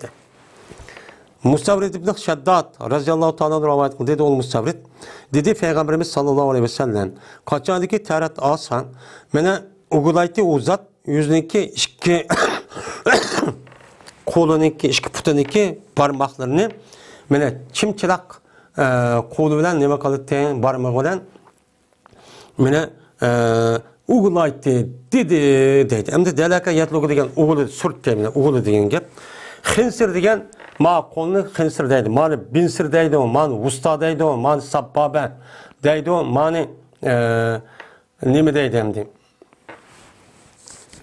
مۇستەۋرىد ئىبن شەدداد رەزىياللاھۇ تائالا ئەنھۇ رىۋايەت قىلدى، دېدى ئۇ مۇستەۋرىد. دېدى پەيغەمبىرىمىز ساللاللاھۇ ئەلەيھى ۋەسەللەم، قاچانكى تەرەت ئالسا، مانا ئۇگۇلايتتى ئۇ زات، ئۆزىنىڭكى ئىككى قولىنىڭكى، ئىككى پۇتىنىڭكى بارماقلىرىنى، مانا چىمچىراق، ئە، قولى بىلەن نېمە قىلاتتى؟ بارمىقى بىلەن مانا، ئە، ئۇگۇلايتتى، دېدى، دەيدۇ. ئەمدى دەلەكە يەتلۇگۇ دېگەن ئۇگۇلى سۈرتتى، مانا ئۇگۇلى دېگەن گەپ. خىنسىر دېگەن، ما قولنى خىنسىر دەيدۇ، مانى بىنسىر دەيدۇ، مانى ۋۇستا دەيدۇ، مانى ساببابە دەيدۇ، مانى، ئە، نېمە دەيدۇ ئەمدى؟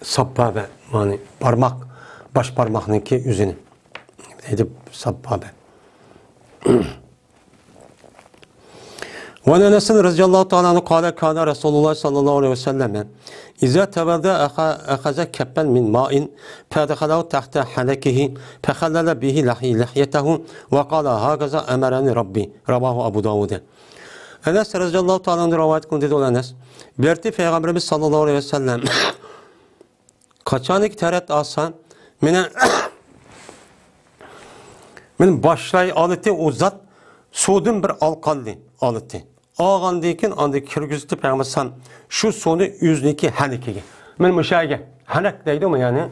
ساببابە، مانى بارماق، باش بارماقنىڭكى ئۆزىنى دەيدۇ، ساببابە. وعن أنس رضي الله تعالى عنه قال: كان رسول الله صلى الله عليه وسلم إذا توضأ أخ-، أخذ كفا من ماء فأدخله تحت حنكه فخلل به لحي-، لحيته وقال: هكذا أمرني ربي. رواه أبو داود. ئەنەس رەزىياللاھۇ تائالا ئەنھۇ رىۋايەت قىلدى، دېدى ئۇ ئەنەس. بىر قېتى پەيغەمبىرىمىز ساللاللاھۇ ئەلەيھى ۋەسەللەم قاچانكى تەرەت ئالسا، مانا، مانا باشلاي ئالىتى ئۇ زات سۇدىن بىر ئالقاننى ئالىتى. ئالغاندىن كېيىن ئاندىن كىرگۈزۈتتى پەيغەمبەر ئەلەيھىسسالام شۇ سۇنى ئۆزىنىڭكى ھەنىكىگە. مانا مۇشۇ يەرگە ھەنەك دەيدۇ، يەنى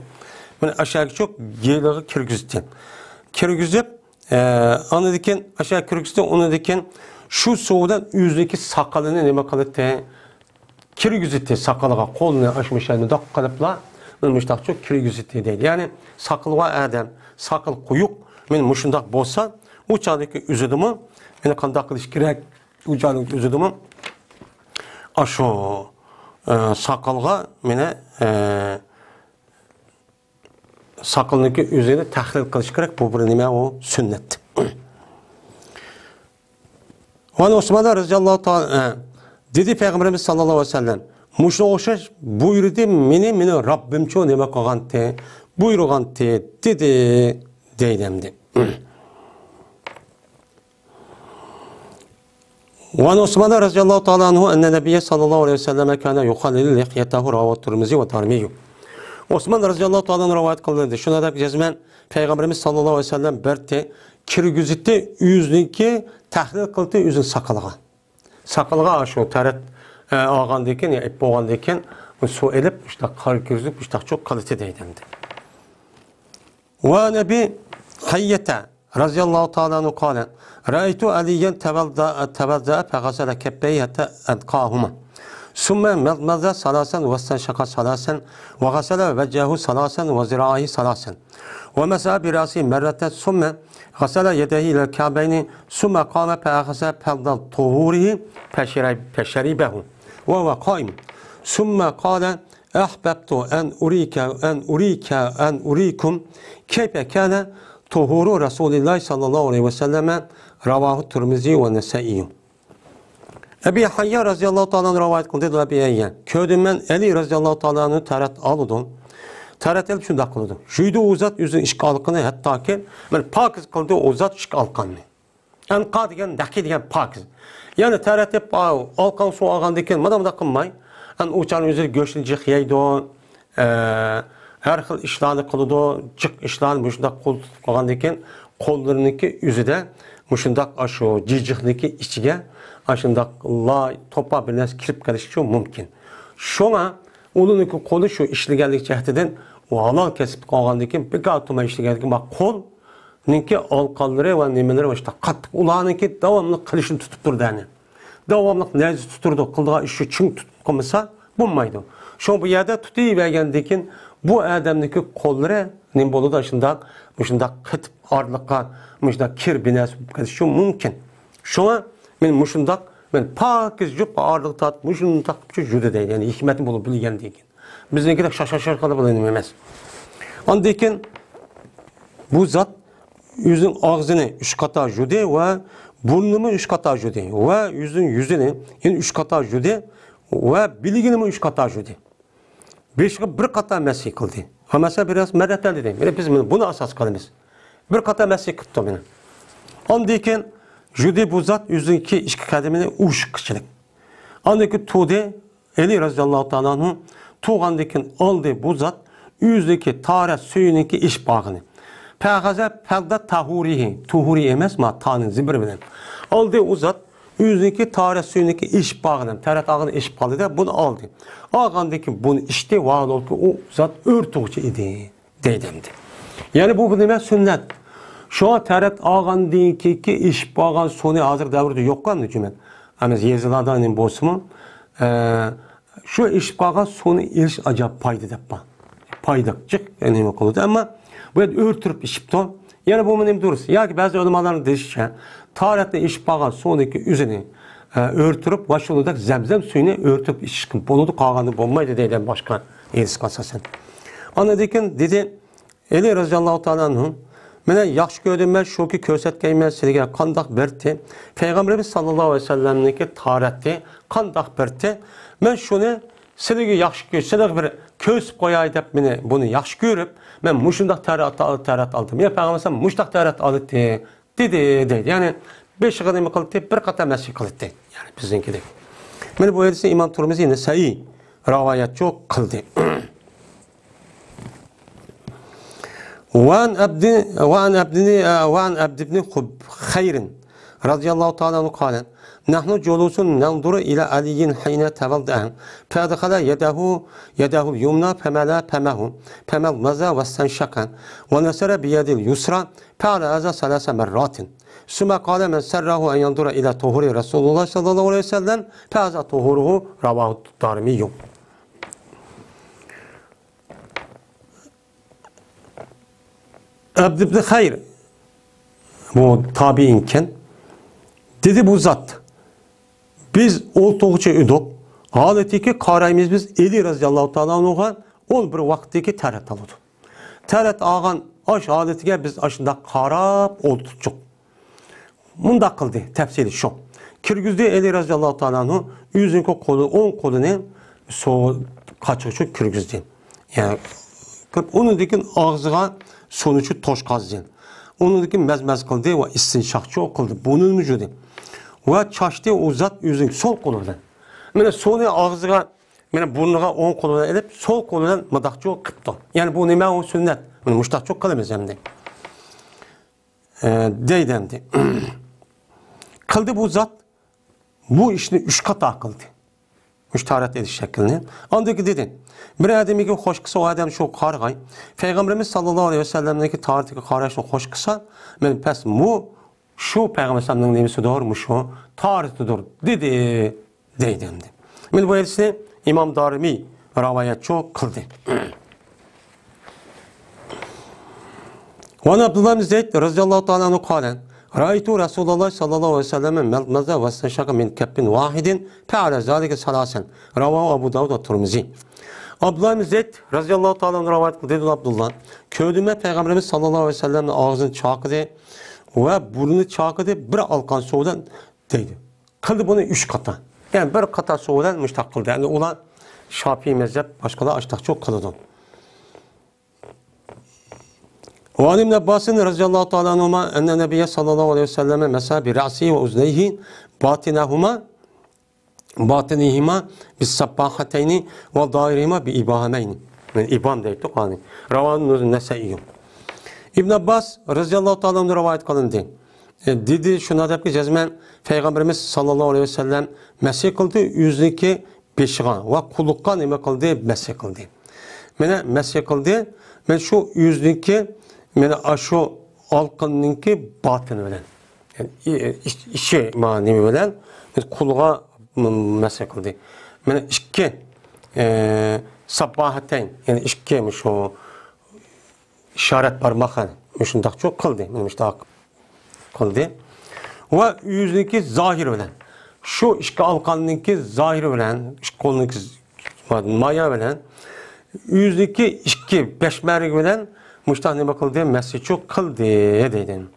مانا ئاشۇ يەرگە چوق يېلىغا كىرگۈزۈتتى. كىرگۈزۈپ، ئە، ئاندىن كېيىن ئاشۇ يەرگە كىرگۈزۈتتى، ئۇنىڭدىن كېيىن شۇ سۇ بىلەن ئۆزىنىڭكى ساقىلىنى نېمە قىلاتتى؟ كىرگۈزۈتتى ساقىلىغا، قولىنى ئاشۇ مۇشۇنداق قىلىپلا، مانا مۇشۇنداقچۇ كىرگۈزۈتتى دەيدۇ. يەنى ساقىلى بار ئادەم، ساقىل قويۇق، مانا مۇشۇنداق بولسا، ئۇ چاغدىكى ئۆزىدىمۇ مانا قانداق قىلىش كېرەك؟ ئۇ چاغدىكى ئۆزىدىمۇ ئاشۇ، ئە، ساقىلغا مانا، ئە، ساقىلنىڭكى ئۆزىنى تەخلىل قىلىش كېرەك. بۇ بىر نېمە، ئۇ سۈننەت. ۋەن ئوسمان رەزىياللاھۇ تائالا، ئە، دېدى پەيغەمبىرىمىز ساللاللاھۇ ئەلەيھى ۋەسەللەم، مۇشۇنىڭغا ئوخشاش بۇيرۇدى مېنى، مېنىڭ رەببىمچۇ نېمە قىلغانتى، بۇيرۇغانتى، دېدى، دەيدۇ ئەمدى. وعن عثمان رضي الله تعالى عنه أن النبي صلى الله عليه وسلم كان يخلل لحيته رواه الترمذي والدارمي. ئوسمان رەزىياللاھۇ تائالا ئەنھۇ رىۋايەت قىلدى. شۇنداق دەپ جەزمەن پەيغەمبىرىمىز ساللاللاھۇ ئەلەيھى ۋەسەللەم بىر قېتى كىرگۈزۈتتى ئۆزىنىڭكى، تەخلىل قىلدى ئۆزىنىڭ ساقىلىغا. ساقىلغا شۇ تەرەت، ئە، ئالغاندىن كېيىن، يا ئىپ بولغاندىن كېيىن سۇ ئېلىپ، مۇشۇنداق قار كىرگۈزۈپ، مۇشۇنداقچۇ قىلىتى دەيدۇ ئەمدى. وعن أبي حية رضي الله تعالى عنه قال: رأيت عليا توضأ، توضأ فغسل كفيه حتى أنقاهما، ثم مضمض ثلاثا واستنشق ثلاثا، وغسل وجهه ثلاثا وذراعيه ثلاثا، ومسح برأسه مرة، ثم غسل يديه إلى الكعبين، ثم قام فأخذ فضل طهوره فشرب، فشربه وهو قائم، ثم قال: أحببت أن أريك، أن أريك، أن أريكم كيف كان طهور رسول الله صلى الله عليه وسلم. رواه الترمذي والنسائي. ئەبى ھەييا رەزىياللاھۇ تائالا ئەنھۇ رىۋايەت قىلدى، دېدى ئەبى ھەييا. كۆردۈم مەن ئەلى رەزىياللاھۇ تائالا ئەنھۇ تەرەت ئالىدۇ. تەرەت ئېلىپ شۇنداق قىلىدۇ. يۇيىدۇ ئۇ زات ئۆزىنىڭ ئىككى ئالىقىنى، ھەتتاكى مانا پاكىز قىلدى ئۇ زات ئىككى ئالىقاننى. ئەنقا دېگەن، نەقى دېگەن پاكىز. يەنى تەرەت ئېلىپ، ئا، ئالىقان سۇ ئالغاندىن كېيىن مانا مۇنداق قىلماي، ئەن ئۇ چاغنىڭ ئۆزىدە گۆشنى جىق يەيدۇ، ئە، ھەر خىل ئىشلارنى قىلىدۇ، جىق ئىشلارنى مۇشۇنداق قول تۇتۇپ قالغاندىن كېيىن قوللىرىنىڭكى ئۆزىدە مۇشۇنداق ئاشۇ جىجىقنىڭكى ئىچىگە ئاشۇنداق لاي، توپا بىر نەرسە كىرىپ قېلىشىچۇ مۇمكىن. شۇڭا ئۇنىڭكى قولى شۇ ئىشلىگەنلىك جەھىتىدىن ئۇ ھالال كەسىپ قىلغاندىن كېيىن بىكار تۇرماي ئىشلىگەندىن كېيىن قول نىڭكى ئالقانلىرى ۋە نېمىلىرى مۇشۇنداق قاتتىق، ئۇلارنىڭكى داۋاملىق قىلىشنى تۇتۇپ تۇرىدۇ، يەنى داۋاملىق نەزىر تۇتۇپ تۇرىدۇ، قىلىدىغان ئىشى چىڭ تۇتۇپ قىلمىسا بولمايدۇ. شۇڭا بۇ يەردە تۇتۇۋەرگەندىن كېيىن بۇ ئادەمنىڭكى قوللىرى نېمە بولىدۇ؟ شۇنداق، مۇشۇنداق قېتىپ ئارىلىققا مۇشۇنداق كىر بىر نەرسە بولۇپ قېلىشى مۇمكىن. شۇڭا مەن مۇشۇنداق، مەن پاكىز يۇپ ئارىلىق تارتىپ مۇشۇنداق قىلىپ يۇدى دەيدۇ. يەنى ھېكمەتنى بولۇپ بىلگەندىن كېيىن. بىزنىڭكىدەك شاشا شاشا قىلىپ بىلىنمەس. ئاندىن كېيىن بۇ زات ئۆزىنىڭ ئاغزىنى ئۈچ قاتا يۇدى ۋە بۇرنىنىمۇ ئۈچ قاتا يۇدى ۋە ئۆزىنىڭ يۈزىنى يەنە ئۈچ قاتا يۇدى ۋە بىلىگىنىمۇ ئۈچ قاتا يۇدى. بېشىغا بىر قاتا مەسىھ قىلدى. ھەممىسى بىر مەررەتەن دېدى. مانا بىز مانا بۇنى ئاساس قىلىمىز. بىر قاتا مەسىھ قىپتۇ مانا. ئاندىن كېيىن يۇدى بۇ زات ئۆزىنىڭكى ئىككى قەدىمىنى ئۇشۇققىچىلىك. ئاندىن كېيىن تۇدى. ئەلى رەزىياللاھۇ تائالا ئەنھۇ تۇغاندىن كېيىن ئالدى بۇ زات ئۆزىنىڭكى تارەت سۈيىنىڭكى ئېشىپ بارغىنى. فەخەزە فەلدە تاھۇرىھى. تۇھۇرى ئەمەس، ما تانىڭ زىبىرى بىلەن. ئالدى ئۇ زات ئۆزىنىڭكى تارەت سۈيىنىڭكى ئېشىپ بارغىنى. تارەت ئالغىنى ئېشىپ قالدى-دە، بۇنى ئالدى. ئالغاندىن كېيىن بۇنى ئىچتى، ۋاھالەنكى ئۇ زات ئۆرتىگۈچى ئىدى. دەيدۇ ئەمدى. يەنى بۇ نېمە؟ سۈننەت. شۇڭا تارەت ئالغاندىن كېيىنكى ئېشىپ قالغان سۇنى ھازىر دەۋردە يوق ئەمدى جۈمە. ئەمما يېزىلاردا نېمە بولسىمۇ، ئە، شۇ ئېشىپ قالغان سۇنى ئېلىش ئاجايىپ پايدا دەپ بار. پايدا جىق نېمە قىلىدۇ. ئەمما بۇ يەردە ئۆرتۈرۈپ ئىچىپتۇ. يەنە بۇمۇ نېمە دۇرۇس؟ ياكى بەزى ئۆلىمالارنىڭ دېيىشىچە، تارەتنى ئېشىپ قالغان سۇنىڭكى ئۆزىنى، ئە، ئۆرتۈرۈپ ۋە شۇنىڭدەك زەمزەم سۈيىنى ئۆرتۈرۈپ ئىچىشكە بولىدۇ، قالغاندا بولمايدۇ دەيدۇ باشقا ھەدىسكە ئاساسەن. ئاندىن كېيىن دېدى، ئەلى رەزىياللاھۇ تائالا ئەنھۇ، مانا ياخشى كۆردۈم مەن شۇكى كۆرسەتكەيمەن سىلىگە قانداق بىر تى-، پەيغەمبىرىمىز ساللاللاھۇ ئەلەيھى ۋەسەللەمنىڭكى تارەتى قانداق بىر تى-، مەن شۇنى سىلىگە ياخشى كۆ-، سىلىگە بىر كۆرسىتىپ قوياي دەپ مېنى، بۇنى ياخشى كۆرۈپ، مەن مۇشۇنداق تارەت، تارەت ئالدىم. يا پەيغەمبەر مۇشۇنداق تارەت ئالدى. دېدى، دەيدۇ. يەنى بېشىغا نېمە قىلدى؟ بىر قاتار مەسىھ قىلدى. يەنى بىزنىڭكىدەك. مانا بۇ ھەدىسنى ئىمام تۇرمۇزى، نەسەئىي راۋايەتچۇ قىلدى. وعن عبد، وعن عبد، وعن عبد بن خب-، خير رضي الله تعالى عنه قال: نحن جلوس ننظر إلى علي حين توضأ، فأدخل يده، يده اليمنى فملا فمه، فمضمض واستنشق، ونثر بيده اليسرى، فعل هذا ثلاث مرات. ثم قال: من سره أن ينظر إلى طهور رسول الله صلى الله عليه وسلم فهذا طهوره. رواه الدارمي. ئەبد ئىبن خەير، بۇ تابىئىنكەن. دېدى بۇ زات، بىز ئولتۇرغۇچە ئىدۇق. ھالىتىكى قارايمىز بىز ئەلى رەزىياللاھۇ تائالا ئەنھۇغا، ئۇ بىر ۋاقىتتىكى تارەت ئالىدۇ. تارەت ئالغان ئاش ھالىتىگە بىز ئاشۇنداق قاراپ ئولتۇرچۇق. مۇنداق قىلدى، تەپسىلى شۇ. كىرگۈزدى ئەلى رەزىياللاھۇ تائالا ئەنھۇ ئۆزىنىڭكى قولى، ئوڭ قولىنى سۇ قاچىغىچۇ كىرگۈزدى. يەنى كىرىپ، ئۇنىڭدىن كېيىن ئاغزىغا سۇنىچۇ توشقازدى. ئۇنىڭدىن كېيىن مەز-مەز قىلدى ۋە ئىستىنشاقچۇ قىلدى. بۇنى يۇدى. ۋە چاچتى ئۇ زات ئۆزىنىڭ سول قولى بىلەن. مانا سۇنى ئاغزىغا، مانا بۇرنىغا ئوڭ قولى بىلەن ئېلىپ، سول قولى بىلەن مۇنداقچۇ قىپتۇ. يەنى بۇ نېمە؟ ئۇ سۈننەت. مانا مۇشتاقچۇ قىلىمىز ئەمدى. ئە، دەيدۇ ئەمدى. قىلدى بۇ زات، بۇ ئىشنى ئۈچ قاتا قىلدى. ئۈچ تارەت ئېلىش شەكلىنى. ئاندىن كېيىن دېدى، بىر ئادەمگە خوش قىلسا، ئۇ ئادەم شۇ قارىغاي. پەيغەمبىرىمىز ساللاللاھۇ ئەلەيھى ۋەسەللەمنىڭكى تارىتىگە قاراشنى خوش قىلسا، مەن پەس مۇ شۇ پەيغەمبەر ئەلەيھىسسالامنىڭ نېمىسىدۇر، مۇشۇ تارىتىدۇر، دېدى. دەيدۇ ئەمدى. مانا بۇ ھەدىسنى ئىمام دارىمى رىۋايەتچۇ قىلدى. وعن عبد الله بن زيد رضي الله تعالى عنه قال: رأيت رسول الله صلى الله عليه وسلم مضمض واستنشق من كف واحد فعل ذلك ثلاثا. رواه أبو داود والترمذي. ئابدۇللا ئىبن زەيد رەزىياللاھۇ تائالا ئەنھۇ رىۋايەت قىلدى، دەيدۇ ئابدۇللا. كۆردۈم مەن پەيغەمبىرىمىز ساللاللاھۇ ئەلەيھى ۋەسەللەمنى ئاغزىنى چاقىدى ۋە بۇرنىنى چاقىدى بىر ئالقان سۇ بىلەن دەيدۇ. قىلدى بۇنى ئۈچ قاتا. يەنى بىر قاتا سۇ بىلەن مۇشتاق قىلدى. يەنى ئۇلار شاپىئىي مەزھەپ باشقىلار ئاشتاقچۇ قىلىدۇ. وعن ابن عباس رضي الله تعالى عنهما أن النبي صلى الله عليه وسلم مسح برأسه وأذنيه باطنهما، باطنهما بالسباحتين وظاهرهما بالإبهامين. يەنى ئىبھام دەيدۇ، قانى. رواه النسائي. ئىبن ئابباس رەزىياللاھۇ تائالا ئەنھۇ رىۋايەت قىلىندى. ئە، دېدى، شۇنداق دەپكى، جەزمەن پەيغەمبىرىمىز ساللاللاھۇ ئەلەيھى ۋەسەللەم مەسىھ قىلدى، ئۆزىنىڭكى بېشىغا ۋە قۇلىقىغا نېمە قىلدى؟ مەسىھ قىلدى. مانا مەسىھ قىلدى. مانا شۇ ئۆزىنىڭكى، مانا ئاشۇ ئالقىنىڭكى باتىنى بىلەن. يەنى ئى-، ئىچ-، ئىچى، مانا نېمە بىلەن؟ قۇلىغا م-، مەسىھ قىلدى. مانا ئىككى، ئى، سابباھەتەين، يەنى ئىككى مۇشۇ ئىشارەت بارماق، مۇشۇنداقچۇ قىلدى. مانا مۇشۇنداق قىلدى. ۋە ئۆزىنىڭكى زاھىرى بىلەن، شۇ ئىككى ئالقاننىڭكى زاھىرى بىلەن، ئىككى قولنىڭكى مايا بىلەن، ئۆزىنىڭكى ئىككى بەشمەرىكى بىلەن مۇشتاق نېمە قىلدى؟ مەسچۇ قىلدى دەيدۇ.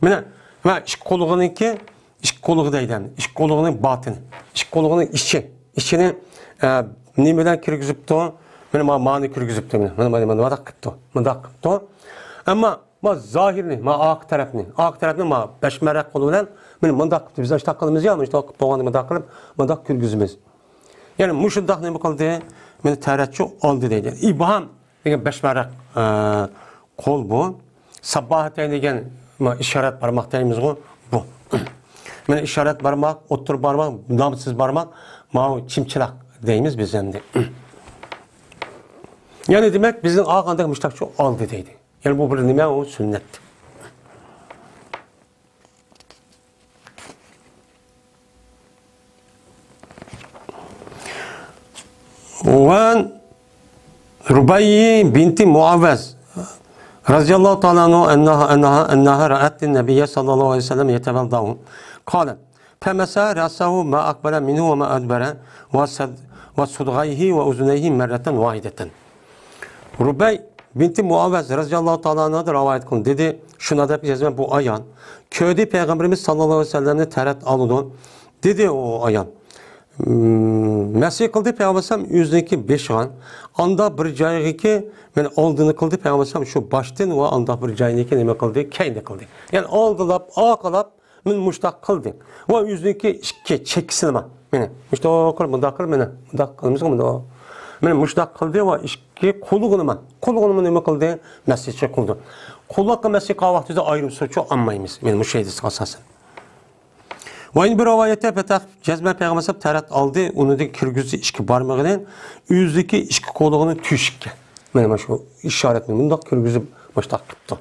مانا، ۋە ئىككى قولىغىنىڭكى، ئىككى قولىغى دەيدۇ. ئىككى قولىغىنىڭ باتىنى، ئىككى قولىغىنىڭ ئىچى، ئىچىنى، ئە، نېمە بىلەن كىرگۈزۈپتۇ؟ مانا، ما-، مانى كىرگۈزۈپتۇ. مانا، مانا، مانا، مانداق قىپتۇ، مانداق قىپتۇ. ئەمما ما زاھىرنى، ما ئارقا تەرەپنى، ئارقا تەرەپنى ما بەشمەرەك قولى بىلەن مانا مۇنداق قىلىپ، بىز ئاشتاق قىلىمىز يا، مۇشۇنداق قىلىپ بولغاندا مۇنداق قىلىپ، مۇنداق كىرگۈزىمىز. يەنى مۇشۇنداق نېمە قىلدى؟ مانا تەرەتچۇ ئالدى دەيدۇ. ئىبھام دېگەن بەشمەرەك، ئە، قول بۇ. سابباھەتەين دېگەن ما ئىشارەت بارماق دەيمىزغۇ، بۇ. مانا ئىشارەت بارماق، ئوتتۇرا بارماق، نامسىز بارماق، ماۋۇ چىمچىلاق دەيمىز بىز ئەمدى. يەنى دېمەك، بىزنىڭ ئالغاندەك مۇشتاقچۇ ئالدى دەيدۇ. يەنى بۇ بىر نېمە، ئۇ سۈننەت. وعن ربيع بنت معوذ رضي الله تعالى عنها أنها، أنها، أنها رأت النبي صلى الله عليه وسلم يتوضأ. قالت: فمسح رأسه ما أقبل منه وما أدبر وصد-، وصدغيه وأذنيه مرة واحدة. رۇبەي بىنتى مۇئەۋۋەز رەزىياللاھۇ تائالا ئەنھادىن رىۋايەت قىلىندى، دېدى، شۇنى دەپ يازىمەن، بۇ ئايال كۆردى پەيغەمبىرىمىز ساللاللاھۇ ئەلەيھى ۋەسەللەمنى تەرەت ئالىدۇ، دېدى ئۇ ئايال. مم، مەسىھ قىلدى پەيغەمبەر ئەلەيھىسسالام ئۆزىنىڭكى بېشىغا، ئاندا بىر جايغىكى، مەن ئالدىنى قىلدى پەيغەمبەر ئەلەيھىسسالام شۇ باشتىن ۋە ئاندا بىر جاينىكى نېمە قىلدى، كەينى قىلدى. يەنى ئالدىلاپ، ئارقىلاپ، مانا مۇشتاق قىلدى. ۋە ئۆزىنىڭكى ئىككى چېكىسىنىمۇ، مانا مۇشتاق قىلىپ، مۇنداق قىلىپ، مانا مۇنداق قىلىمىزغۇ، مانا. مانا مۇشتاق قىلدى ۋە ئىككى قۇلىقىنىمۇ، قۇلىقىنىمۇ نېمە قىلدى؟ مەسچۇتچە قىلدى. قۇلاققا مەسچۇت قىلغان ۋاقتىدا ئايرىم سۇچۇ ئالمايمىز. مانا مۇشۇ ھەدىسكە ئاساسەن. ۋە يەنە بىر رىۋايەتتە پەتەھ جەزمەن پەيغەمبەر تەرەت ئالدى، ئۇنىڭدىن كىرگۈزدى ئىككى بارمىقىنى، ئۆزىدىكى ئىككى قولىنى تۆشۈككە. مانا، مانا شۇ ئىشارەتنى مۇنداق كىرگۈزۈپ، مۇشتاق قىپتۇ.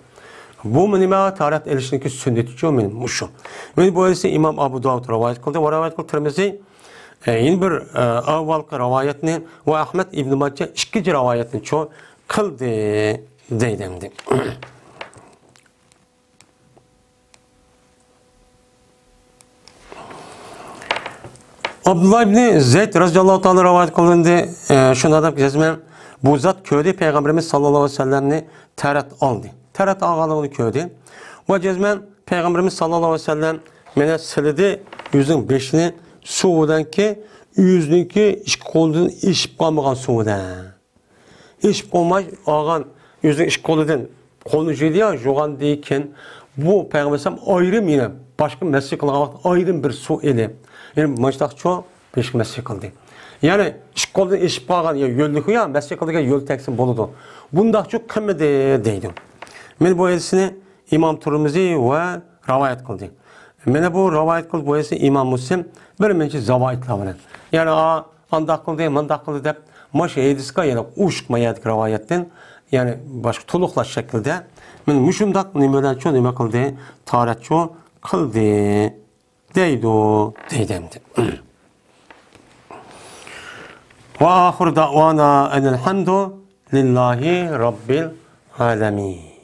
بۇمۇ نېمە؟ تەرەت ئېلىشنىڭكى سۈننىتىچۇ، مانا مۇشۇ. مانا بۇ ھەدىسنى ئىمام ئەبۇ داۋۇد رىۋايەت قىلدى ۋە رىۋايەت قىلدى تىرمىزى. ئە، يەنە بىر، ئە، ئاۋۋالقى رىۋايەتنى ۋە ئەھمەد ئىبن ماجە ئىككىنچى رىۋايەتنىچۇ قىلدى، دەيدۇ ئەمدى. ئابدۇللا ئىبنى زەيد رەزىياللاھۇ تائالا رىۋايەت قىلىندى. ئە، شۇنداق دەپ يازىمەن، بۇ زات كۆردى پەيغەمبىرىمىز ساللاللاھۇ ئەلەيھى ۋەسەللەمنى تەرەت ئالدى. تەرەت ئالغانلىقىنى كۆردى. ۋە جەزمەن پەيغەمبىرىمىز ساللاللاھۇ ئەلەيھى ۋەسەللەم مانا سىلىدى ئۆزىنىڭ بېشىنى سۇ بىلەنكى ئۆزىنىڭكى ئىككى قولىدىن ئېشىپ قالمىغان سۇ بىلەن. ئېشىپ قالماي ئالغان ئۆزىنىڭ ئىككى قولىدىن قولىنى جۇيدى يا، جۇغاندىن كېيىن بۇ پەيغەمبەر ئەلەيھىسسالام ئايرىم يەنە باشقا مەسچۇت قىلغان ۋاقىت ئايرىم بىر سۇ ئېلىپ، يەنە مۇشتاقچۇ بېشىغا مەسچۇت قىلدى. يەنى ئىككى قولىدىن ئېشىپ قالغان يا يۆللۈكى يا مەسچۇت قىلىدىغان يۆل تەگسە بولىدۇ. بۇنداقچۇ قىلمىدى دەيدۇ. مانا بۇ ھەدىسنى ئىمام تۇرمۇزى ۋە رىۋايەت قىلدى. مانا بۇ رىۋايەت قىلدى بۇ ھەدىسنى ئىمام مۇسلىم بىر نەچچە زاۋائىتلار بىلەن. يەنى ئا-، ئانداق قىلدى، مۇنداق قىلدى دەپ، مانا شۇ ھەدىسكە يەنە ئوشۇق ما يەردىكى رىۋايەتتىن، يەنى باشقا تولۇقلاش شەكلىدە، مانا مۇشۇنداق نېمە بىلەنچۇ نېمە قىلدى، تەرەتچۇ قىلدى دەيدۇ، دەيدۇ ئەمدى. وآخر دعوانا أن الحمد لله رب العالمين.